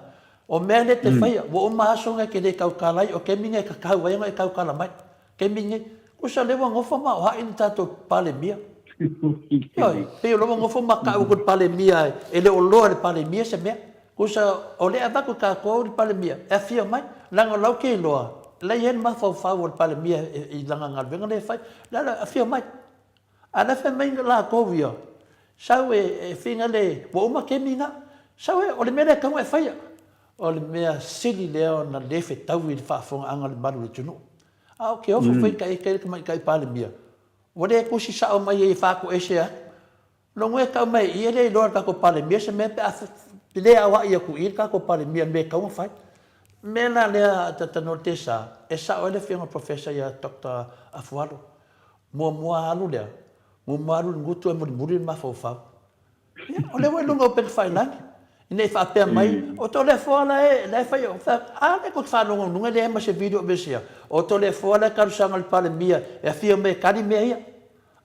o mea le te faia, ua uma aso na e te le tautala ai, o taimi na e tatau ai ona e tautala mai. Taimi nei, kusa lea ua nofo ma o haʻi le tatou Palemia. Ioe, pei o lea ua nofo ma tau atu le Palemia e le o loa e le Palemia se mea. Kusa o lea avatu e tatou le Palemia e afio mai, leaga o la ou te iloa, la e i ai le mafaufau o le Palemia i lana galuega lea e fai. O le ala, afio mai. A o la e fai mai latou ia, sau e fina le, ua uma taimi na, sau e, o le mea lea e tatau ona e faia. O le mea sili lea ona le fetaui i le faafofogaaga a le malu o le atunuu. A o ke ofo foi ka eke le tamaitai Palemia, ua le tusi sao mai ai e faatoese atu. Logo e tau mai i i e le iloa e le tatou Palemia se mea pe a le aoai atu i i le tatou Palemia i le mea e tatau ona fai. O le mea la lea a Tanoa Tesa, e sao ai le afioga i le Professor ia Doctor Afualo. Muamua alu lea, muamua alu i le gutu ae mulimuli le mafaufau. Ia, o lea ua i luga o upega tafailagi, ina i faapea mai, o Toleafoa la e, la e fai, a lea tou te faalogo i luga e leai ma se video o aveesea. O Toleafoa la e talosaga i le Palemia e afio mai e tali mea ia.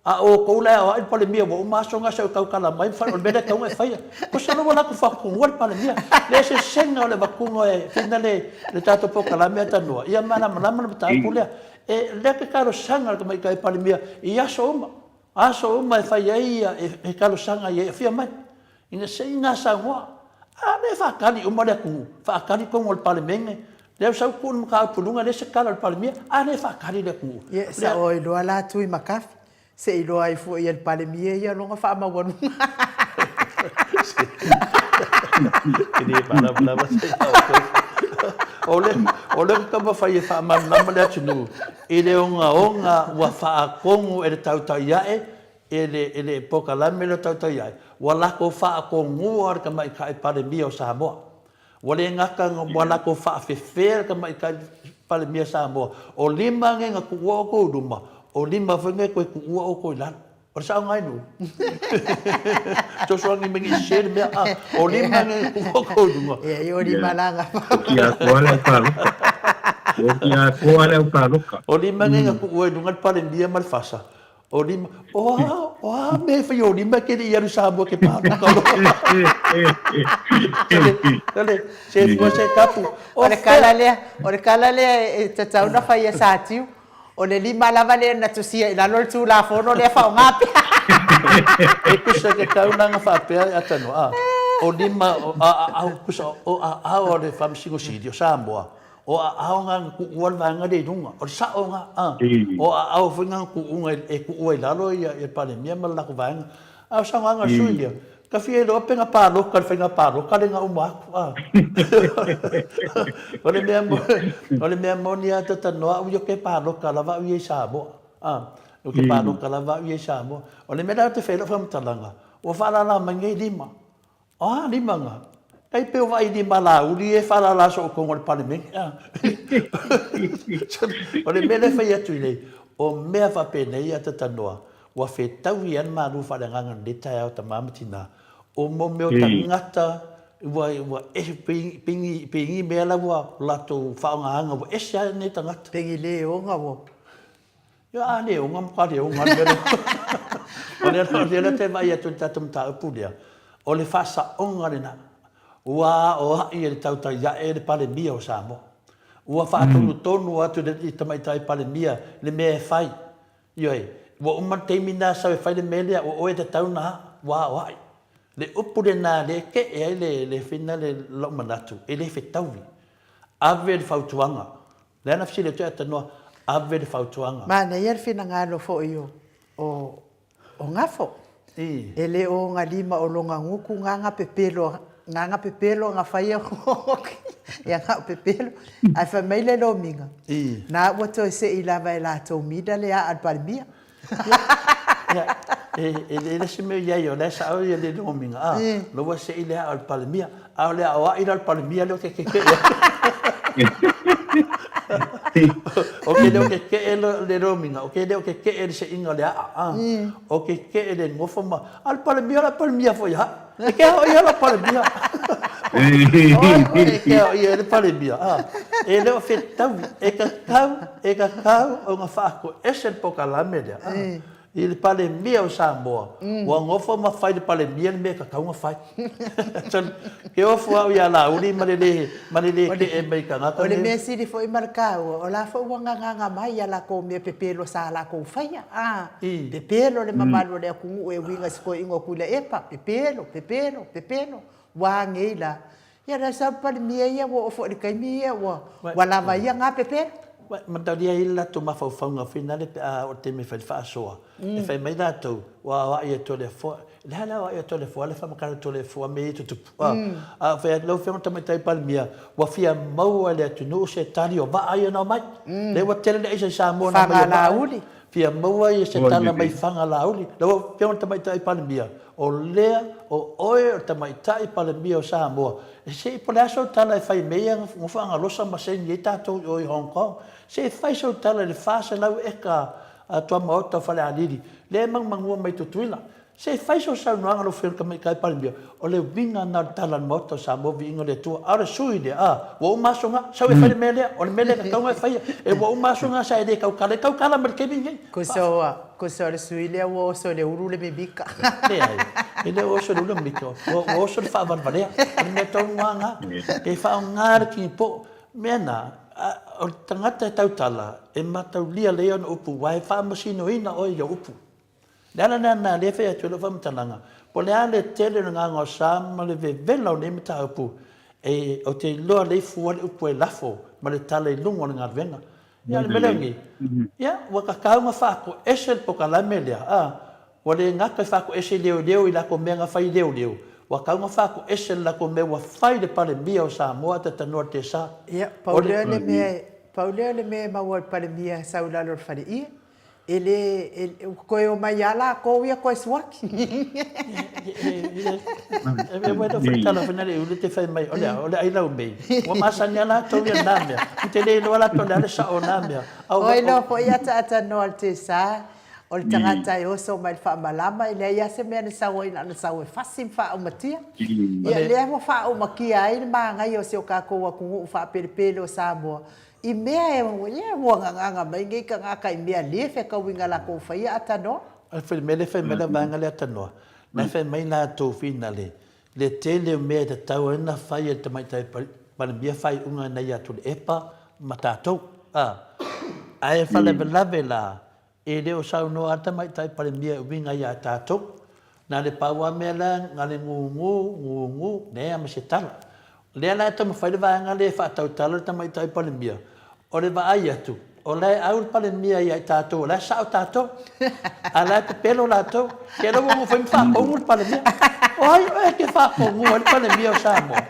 A o outou la e aoai le Palemia ua uma aso na sa ou tautala mai ma fai, o le mea lea e tatau ona e faia. Tusa la ua latou faatonuina le Palemia. Le eseesega o le avatuga e fina le, le tatou polokalame a Tanoa, ia malamalama le mataupu lea. E, lea ke talosaga a le Tamaitai Palemia i aso uma. Aso uma e fai ai ia, e talosaga i ai, afio mai, ina se i gasaunoa. A lea e faatali uma le atunuu, faatali tonu o le Palemene, lea ua sau tuu le mataupu i luga, e leai se tala a le Palemia, a lea e faatali le atunuu. Ia, sa o iloa la Tui Makafi, se i iloa ai foi e le Palemia ia lona faamaualuga. E le malamalama se i O le, o le taumafai e faamalamalama le atunuu, i le ogaoga ua faatonu e le tautai ae e le, e le polokalame lea o tautai ai, ua latou faatonua le Tamaitai Palemia o Samoa. Ua le gata ua latou faafefea le Tamaitai Palemia o Samoa, o lima nei na tuua outou i luma, o lima foi nei toe tuua outou i lalo. O le saoga ai nuu. Fesoasoani mai nei sese le mea, a, o lima nei na tuua outou i luga. Ia, i o lima laga. Oti atoa le au paloka. Oti atoa le au paloka. O lima nei na tuua i luga le Palemia ma le FASA. O lima, o a, o a mea e fai o lima e ke le i alu i Samoa ke paloka loa. Sole, se fua se kapu. O le kala lea, o le kala lea e tatau na fai e Satiu. O le lima lava lea na tusia i lalo le Tulafono lea faaaoga pea. E tusa ke taulaga faapea e atanoa, a, o lima, o aao, tusa o aao o le Faamasino Sili o Samoa, o aao na na tuua le vaega lea i luga. O le sao na, a, o aao foi na na tuuga e tuua i lalo ia le Palemia ma le latou vaega. A o saunoaga a le sui lea, Ka fia iloa pe na paloka i le faiga paloka lea na uma atu a. O le mea o le mea moni a tatanoa au ia ke paloka lava au ia i Samoa a. O ke paloka lava au ia i Samoa. O le mea lea ou te fai ai lau faamatalaga, ua faalala mai nei lima. O a lima na? Tai pei o vaai lima lauli ia e faalala soo i totonu o le Palemene a. O le mea lea e fai atu nei, o mea faapenei a tatanoa, Ua fetaui ai le malu faaleagaga i lenei taeao tama ma tina, o mo mea o tagata ua ua ese pei pei mea la ua latou faaaogaina ua ese lava nei tagata. Pei le oga ua. Ia a le oga matua le oga le mea lea. O lea o lea te vaai atu i le tatou mataupu lea, o le faasaoga lena. Ua aoai e le tautai ae le Palemia o Samoa. Ua faatonutonu atu i le Tamaitai Palemia le mea e fai. Ioe, ua uma le taimi lena sau e fai le mea lea, o oe e tatau ona ao, ua aoai. Le upu lena lea e ke'e ai le, le fina le, lou manatu, e le fetaui. Ave le fautuaga. Lea na fesili atu ai Atanoa, ave le fautuaga. Manaia le finagalo foi o, o, o Gafo. E le o ga lima o loga guku ga ga pepelo ga ga pepelo ga faia ia ga o pepelo ae fai mai le lomiga na ua toe sei lava e latou mida le aa le Palemia. Ia, e le se mea i ai o la e sao ia le lomiga a lo ua sei le aa o le Palemia a o le aoai la o le Palemia lea o ke kekeʻe O ke le o kekeʻe le lomiga o ke le o kekeʻe le seiga o le aa a O ke keʻe le nofo ma, a o le Palemia, o le a Palemia foi haʻi. E ke aoʻi ia le Palemia. E ke aoʻi ia le Palemia. A, e le o fetaui, e kakau, e kakau o na faakoese le polokalame lea. A, i le Palemia o Samoa, ua nofo ma fai le Palemia le mea e tatau ona fai. Ke ofo au iā Laauli ma le lē, ma le lē keʻe mai i tagata O le mea sili foi ma le taua, o la foi ua gagaga mai ia latou mea pepelo sa latou faia, a, pepelo le mamalu o le atunuu e uiga i se toeaina o Tuilaepa, pepelo, pepelo, pepelo, ua agei la. Ia la sau Palemia ia ua oo foi i le taimi ia ua, ua lava ia ga pepelo. Ué, matalia ai le latou mafaufauga foi nale pe a oo i le taimi e fai le faasoa, e fai mai latou, ua aoai e Toleafoa. Le a le aoai a Toleafoa, le faamatala Toleafoa mea ia e tutupu. A, a fai atu lau Afioga i le Tamaitai Palemia, ua fia maua e le atunuu se tali o vaa ia na omai. Lea ua tele le aisa i Samoa na omai o vaa ia. Fia maua ia se tala mai Fagalauli. Lau Afioga i le Tamaitai Palemia, o lea o oe o le Tamaitai Palemia o Samoa, se i po o le a sau tala e fai mea ia na faagalosa ma saini ai tatou i o i Hong Kong. Se i fai sau tala i le 400 eka a tuamaota o Falealili, lea e manumanua mai Tutuila. Se i fai sau saunoaga lau Afioga i le Tamaitai Palemia, o le uiga lena o le tala a le Maota o Samoa, viiga o le Atua. A o le sui lea, a, ua uma aso na, sau e fai le mea lea, o le mea lea e tatau ona e faia. E ua uma aso na sa e le tautala, e tautala mai le taimi lenei. Kusa ua, kusa o le sui lea ua oso i le ulu le mimika. Leai, e le o oso i le ulu le mimika, ua, ua oso i le faavalevalea. O le mea tonu lava lena. E faaaoga le kinipoo. Mea na, a, o le tagata e tautala, e mataulia lelei ana upu, aua e faamasinoina oe i au upu. Le ala lea na lea fai atu ai lau faamatalaga, po o le a le tele o le gaogaosa ma le vevela o nei mataupu, e, ou te iloa lei fua le upu e lafo ma le tala i luga o le galuega. Ia, o le mea lea nei, ia, ua tatau ona faatoese le polokalame lea, a, ua le gata i faatoese i leoleo i latou mea na fai i leoleo, ua tatau ona faatoese le latou mea ua fai i le Palemia o Samoa a Tatanoa le Tesa. Ia, pau lea o le mea, pau lea o le mea e maua e le Palemia e sau i lalo o le faleie. E le, e, ua toe omai lava lakou ia toe suaki. E ua le tala foi nale ule te fai mai o le o le ai lau mei. Ua masani a latou ia na mea. I te le iloa latou le a le sao na mea. Oi loa foi ataatanoa le tesa o le tagata e oso mai le faamalama e leai lava se mea na sau ai na ona sau e fasi ma faaumatia. Ia lea ua faaumatia ai le manaia o si o tatou atunuu faapelepele o Samoa I mea e ia ua gagaga mai nei tagata i mea le fetaui na latou faia atanoa. A fai mea le fai mai la vaega le atanoa, na fai mai latou finale, le tele o mea e tatau ai ona fai e le tamaitai Palemia faaiuga ina ia Tuilaepa ma tatou. A, ae faalavelave la, E le o saunoa a le Tamaitai Palemia e uiga iā tatou. Na le pau a mea la na le gūgū, gūgū, leai a ma se tala. O lea la e taumafai le vaega lea e faatautala le Tamaitai Palemia, o le vaai atu, o la e au le Palemia ia i tatou o la e sao tatou, a la e pepelo latou. Ke la ua nofo ai ma faapogu le Palemia. O ai oe e te faapogu ai le Palemia o Samoa?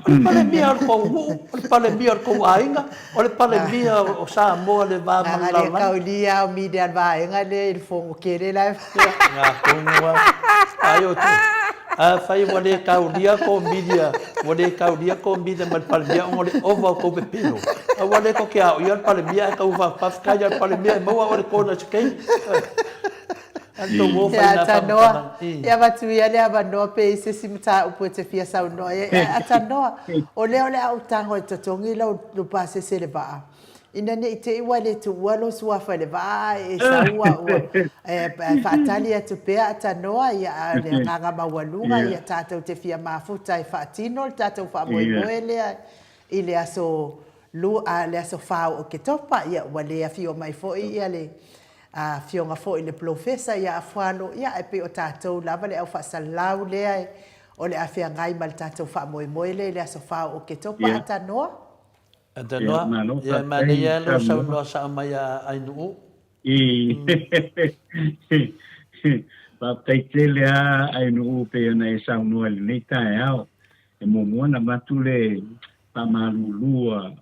O le Palemia o le tou nuu, o le Palemia o le tou aiga, O le Palemia o Samoa le va ma le lalolagi. Leaga le taulia o media le vaega lea i le fono tele la e fai. Ia, tonu lava. Ai o te, afai ua le taulia kou media, ua le taulia kou media ma le Palemia ona o le ova o kou pepelo, aua le tou te aoia le Palemia ae tau faafetai ia le Palemia e maua oe le kona i se taimi. Ia Atanoa, ia avatu ia le avanoa pe i ai se isi mataupu e te fia saunoa i ai. Atanoa, o lea o le a ou tago e totogi lau pasese i le vaa, ina ne i te i ua le tuua lou suafa i le vaa ae e sau a ua e faatali atu pea Atanoa, ia a o le agaga maualuga ia tatou te fia mafuta e faatino le tatou faamoemoe lea i le aso le aso 4 o Oketopa, ia ua le afio mai foi ia le Afioga foi i le Polofesa ia Afualo, ia ae pei o tatou lava le au faasalalau lea o le a feagai ma le tatou faamoemoe lea i le aso 4 o Oketopa, Atanoa. Atanoa, ia e manaia lou saunoa sao mai a Ainuu. Faafetai tele a Ainuu pei ona e saunoa i lenei taeao. E muamua ona avatu le faamalulu a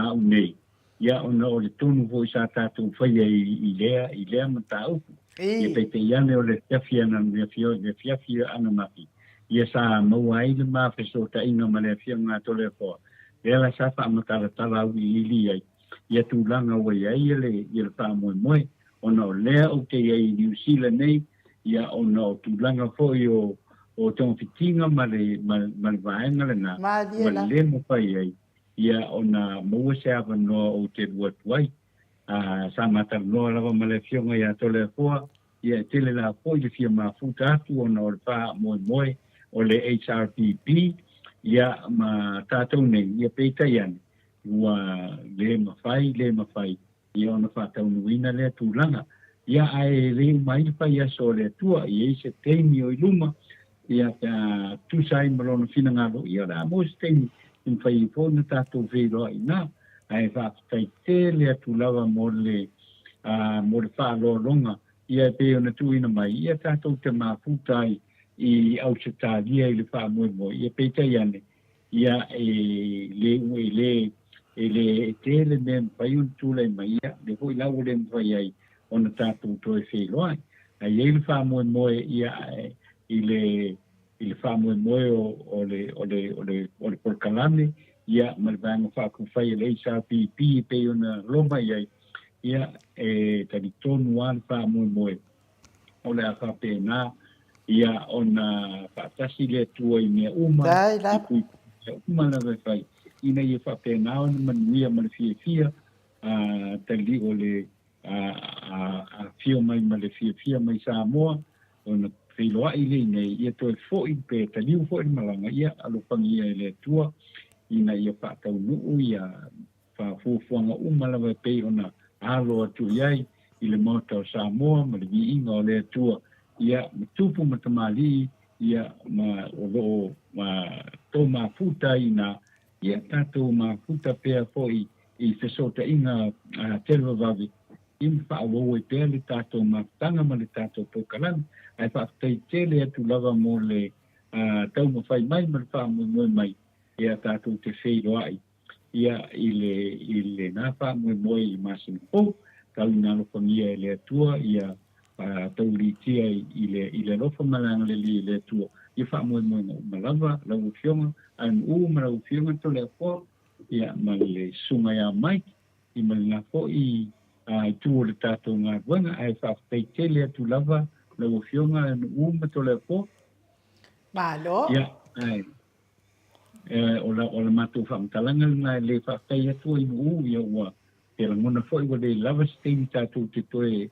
au nei Ia, ona o le tonu foi sa tatou faia i lea, i lea mataupu. Ia peitai ane o le afiafi ana, le afiafi ananafi, ia sa maua ai le ma fesootaiga ma le Afioga a Toleafoa, lea la sa faamatalatala auiliili ai ia tulaga ua i ai le, ia le faamoemoe, ona o lea ou te i ai i Niu Sila nei, ia ona o tulaga foi o, o togafitiga ma le, ma, ma le vaega lena, ua le mafai ai ia ona maua se avanoa ou te lua atu ai. A, sa ma talanoa lava ma le Afioga ia Toleafoa, ia e tele la foi le fia mafuta atu ona o le faamoemoe o le HRPP, ia ma tatou nei, ia peitai ane, ua le mafai, le mafai ia ona faataunuuina lea tulaga. Ia ae le uma ai le fai aso o le Atua, e i ai se taimi o i luma, ia pe a tusa ai ma Lona finagalo, ia o le a maua se taimi e mafai ai foi ona tatou feiloai i ina. Ae faafetai tele atu lava mo le, mo le faaaloaloga, ia e pei ona tuuina mai, ia tatou te mafuta ai i Ausetalia i le faamoemoe, ia peitai ane, Ia, e le, e le, e le e tele mea e mafai ona tulai mai, ia, lea foi la ua le mafai ai ona tatou toe feiloai. Ae i ai le faamoemoe, ia, i le, i le faamoemoe o, o le, o le, o le, o le polokalame, ia, ma le Vaega Faaupufai a le HRPP e pei ona loma i ai, ia, e talitonu lava le faamoemoe o le a faapena ia ona faatasi le Atua i mea uma, i puipui mea uma lava e fai, ina ia faapena ona manuia ma le fiafia, a tali o le afio mai ma le fiafia mai Samoa, ona feiloai lea i inei, ia toe foi pe taliu foi le malaga, ia alofagia e le Atua ina ia faataunuu ia fuafuaga uma lava e pei ona alo atu i ai i le Maota o Samoa ma le viiga o le Atua, ia, ma tupu ma tamalii, ia, ma o lo o ma tou mafuta ai inā, ia, tatou mafuta pea foi i fesootaiga televavave, ia ma faaauau ai pea le tatou mafutaga ma le tatou polokalame. Ae faafetai tele atu lava mo le taumafai mai ma le faamoemoe mai, ia tatou te feiloai ia i le i lena faamoemoe i le masina fou. Tau ina alofagia e le Atua, ia taulitia i le i le alofa ma le agalelei e le Atua ia faamoemoega uma lava lau Afioga Aenu'u ma lau Afioga Toleafoa ia ma le Susuga ia Mike ia ma lena foi itu o le tatou galuega ae faafetai tele atu lava lau Afioga Aenu'u ma Toleafoa. Malo. Ia ae o la o le matou faamatalaga lena e le faafetai atu ai Nu'u ia ua Te lagona foi ua le lava se taimi tatou te toe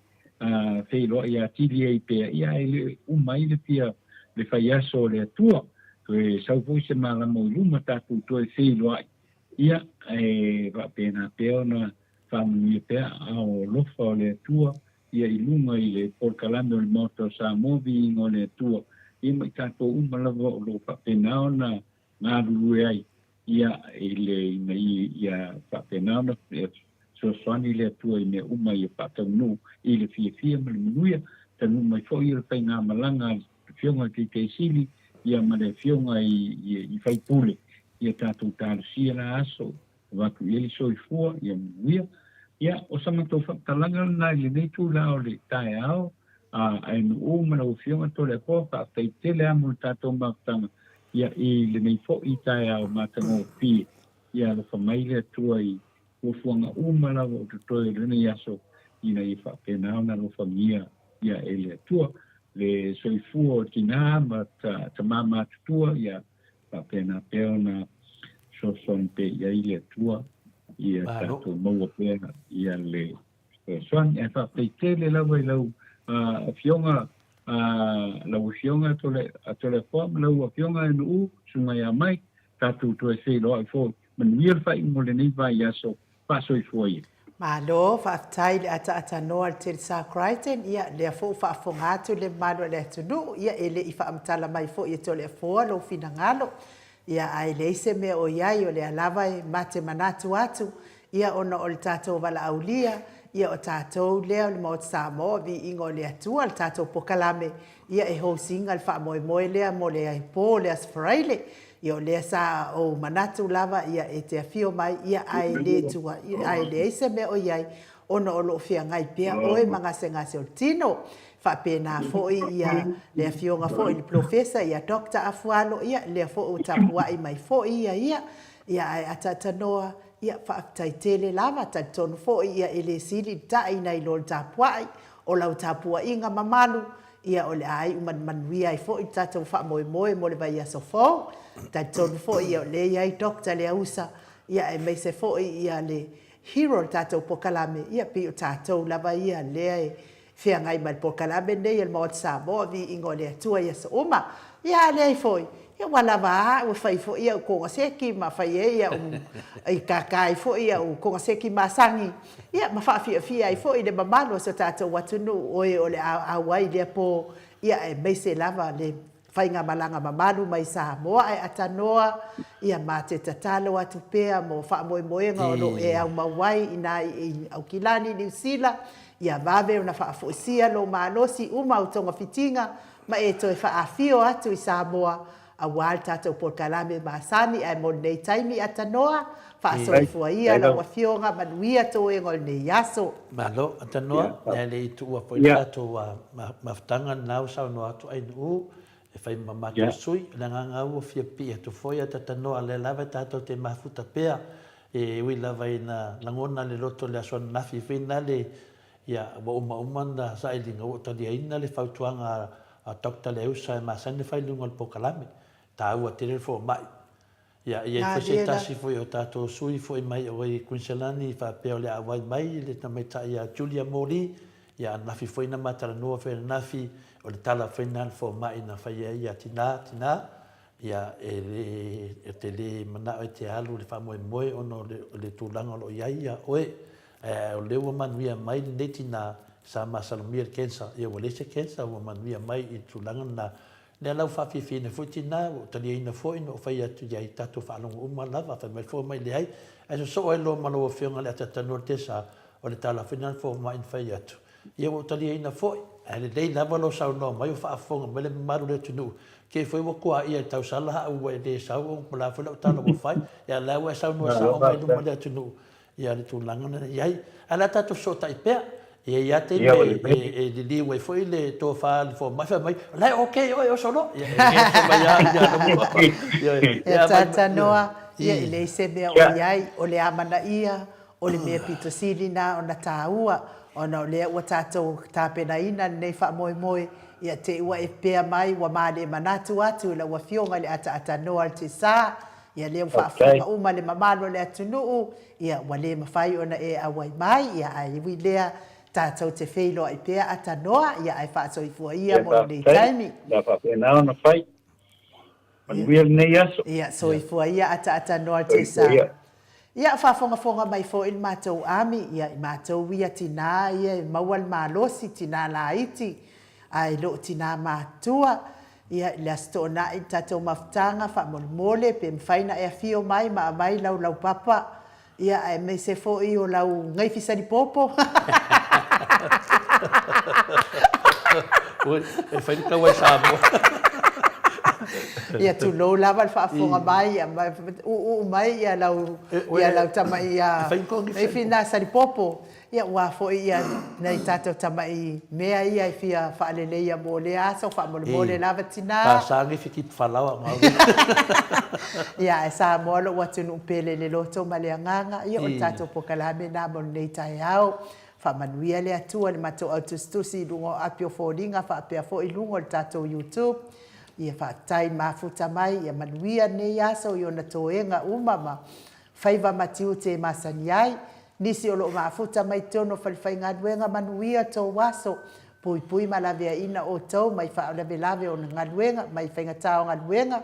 feiloai atili ai pea, ia ae le uma ai le fia le faiaso o le Atua. Toe sau foi se malama o i luma tatou toe feiloai, ia ae faapena pea ona faamanuia pea aao alofa o le Atua ia i luga i le polokalame o le Maota o Samoa, viiga o le Atua, ia ma i tatou uma lava o lo o faapena ona galulue ai ia i le ina ia faapena ona fesoasoani le Atua i mea uma ia faataunuu i le fiafia ma le manuia, taunuu mai foi le faigamalaga a le Afioga i le Taitai Sili ia ma le Afioga i Faipule ia tatou talosia la aso avatu i ai le soifua ia manuia. Ia, o sa matou faamatalaga lena i lenei itula o le taeao, a Aenu'u ma lau Afioga Toleafoa, faafetai tele lava mo le tatou mafutaga ia i lenei foi taeao matagofie. Ia alofa mai le Atua i fuafuaga uma lava o totoe o lenei aso ina ia faapena ona alofagia ia e le Atua le soifua o tina ma tama matutua ia faapena pea ona fesoasoani pea i ai le Atua ia tatou maua pea ia le fesoasoani. Ae faafetai tele lava i lau Afioga lau Afioga Toleafoa ma lau Afioga Nuu, Susuga ia Mike, tatou toe feiloai foi. Manuia le faaiuga o lenei vaiaso. Faasoifua ia. Malo, faafetai i le ataatānoa a le Telesar Crichton, ia lea foi ua faafofoga atu le mamalu o le atunuu, ia e le i faamatala mai foi e Toleafoa lou finagalo, ia ae leai se mea o i ai, o lea lava e mate manatu atu, ia ona o le tatou valaaulia, ia o tatou lea o le Maota Samoa, viiga o le Atua, le tatou pokalame, ia e host ina le faamoemoe lea mo le po o le Aso Faraile, Ia o lea sa ou manatu lava ia e te afio mai ia ae le tua ae leai se mea o i ai ona o lo o feagai pea oe ma gasegase o le tino. Faapena foi ia le afioga foi i le Polofesa ia Doctor Afualo ia lea foi ua tapuai mai foi ia ia ia ae ataatanoa ia faafetai tele lava talitonu foi ia e le sili le tai nai lo le tapuai o lau tapuaiga mamalu Ia, o le a iu manumanuia ai foi le tatou faamoemoe mo le vaiaso fou. Talitonu foi ia o lea e i ai Doctor Leausa, ia aemaise foi ia le hero o le tatou polokalame, ia pei o tatou lava ia lea e feagai ma le polokalame lenei o le Maota Samoa, viiga o le Atua i aso uma. Ia a leai foi, ia ua lava a ua fai foi au kogaseki ma fai ai au i kaka ai foi au kogaseki masani, Ia, ma faafiafia ai foi le mamalu o si o tatou atunuu o e o le a auai i lea po, ia, aemaise lava le faigamalaga mamalu mai Samoa ae atanoa, ia, ma te tatalo atu pea mo faamoemoega o lo o e aumau ai inā i Aukilani, Niu Sila, ia vave ona faafoisia lou malosi uma au togafitiga ma e toe faaafio atu i Samoa Aua le tatou polokalame masani ae mo lenei taimi atanoa, faasoifua ia lau Afioga, manuia toega o lenei aso. Malo, atanoa, e le i tuua foi le tatou mafutaga lena ua saunoa atu Ainuu e fai ma matou sui. O le agaga ua fia pipii atu foi atanoa lea lava tatou te mafuta pea e ui lava ina lagona le loto i le aso ananafi foi nale Ia, ua umauma na sailiga, ua taliaina le fautuaga a Doctor Leausa e masani ona fai i luga o le polokalame. E taua tele le fomai. Ia, e i ai foi se tasi foi o tatou sui foi mai o i Kuiniselani faapea o le a auai mai le tamaitai ia Julia Morley, ia ananafi foi na ma talanoa foi ananafi, o le tala foi lena a le fomai na fai ai ia tina, tina, Ia, e le, ou te le manao e te alu i le faamoemoe ona o le, o le tulaga o lo o i ai ia oe. Ae o lea ua manuia mai lenei tina sa masalomia i le cancer. Ia ua leai se cancer, ua manuia mai i le tulaga lena. Lea la ua faafiafiaina foi tina, ua ou taliaina foi na ou fai atu i ai, tatou faalogo uma lava, fai mai fua mai leai. Ae sosoo ai loa ma lau Afioga i le Atatanoa Tesa, o le tala foi lena na fomai na fai atu. Ia ua ou taliaina foi, ae lelei lava lou saunoa mai o faafofoga mai le mamalu o le atunuu. Kei foi ua kua ia i le tausala haʻu ua e le sau o la foi lau tala ua fai. Ia la ua e saunoa sao mai luma o le atunuu ia le tulaga na i ai. Ae la tatou fesootai pea. E i ai lava taimi e liliu ai foi le tofa a le fomai, fai mai, o la e ok oe oso loa. Ia, e fai mai lava ia na mua. Ia, Talanoa, ia, e leai se mea o i ai, o le amanaia, o le mea pito sili lena ona taua, ona o lea ua tatou tapenaina lenei faamoemoe, ia te i ua e pea mai ua ma le manatu atu i lau Afioga i le ataatanoa o le Tesa, ia lea ua faafofoga uma le mamalu o le atunuu, ia ua le mafai ona e auai mai, ia ae ui lea, tatou te feiloai pea atanoa, ia ae faasoifua ia mo lenei taimi. Ia faafetai, o le a faapena ona fai. Manuia lenei aso. Ia, soifua ia ataatanoa Tesa. Ia, faafogafoga mai foi le matou ami, ia, i matou ia tinā ia e maua le malosi, tinā laiti, ae le o tinā matutua. Ia, i le Aso Toonai i le tatou mafutaga, faamolemole, pe mafai ona e afio mai ma aumai lau laupapa, ia, aemaise foi o lau gaifi salipopo. Oi, e fai le taua i Samoa. Ia, tulou lava le faafofoga mai, ia, uu mai ia lau, ia lau tama'i gaifi lena salipopo. Ia aua foi ia nai tatou tamai mea ia e fia faaleleia mo lea aso, faamolemole lava tina. Sa sa ni fiti falaoa ma Ia ae Samoa lou atunuu pele i le loto ma le agaga, ia o le tatou polokalame lena mo lenei taeao. Faamanuia le Atua i le matou au tusitusi i luga o api o foliga faapea foi i luga o le tatou YouTube. Ia faafetai mafuta mai, ia manuia lenei aso i ona toega uma ma Faiva ma tiute e masani ai, nisi o lo o mafuta mai totonu o falefaigaluega manuia tou aso, puipui ma laveaiina outou mai faalavelave o galuega, mai faigata o galuega,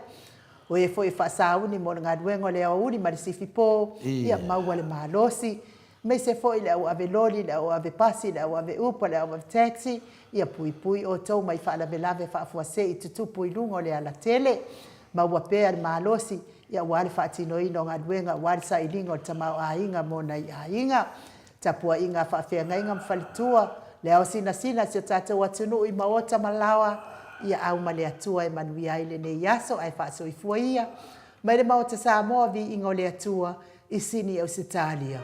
o e foi e faasauni mo le galuega o le aoauli ma le sifipo, ia maua le malosi, aemaise foi le au ave loli, le au ave pasi, le au ave upa, le au ave taxi, ia puipui outou mai faalavelave faafuasei tutupu i luga o le alatele, maua pea le malosi, Ia aua le faatinoina o galuega aua le sailiga o le tamaoaiga mo nai aiga, tapuaiga a faafeagaiga ma faletua, le ao sinasina a si o tatou atunuu i maota ma laoa, ia au ma le Atua e manuia ai lenei aso ae faasoifua ia mai le Maota Samoa viiga o le Atua i Sini Ausetalia.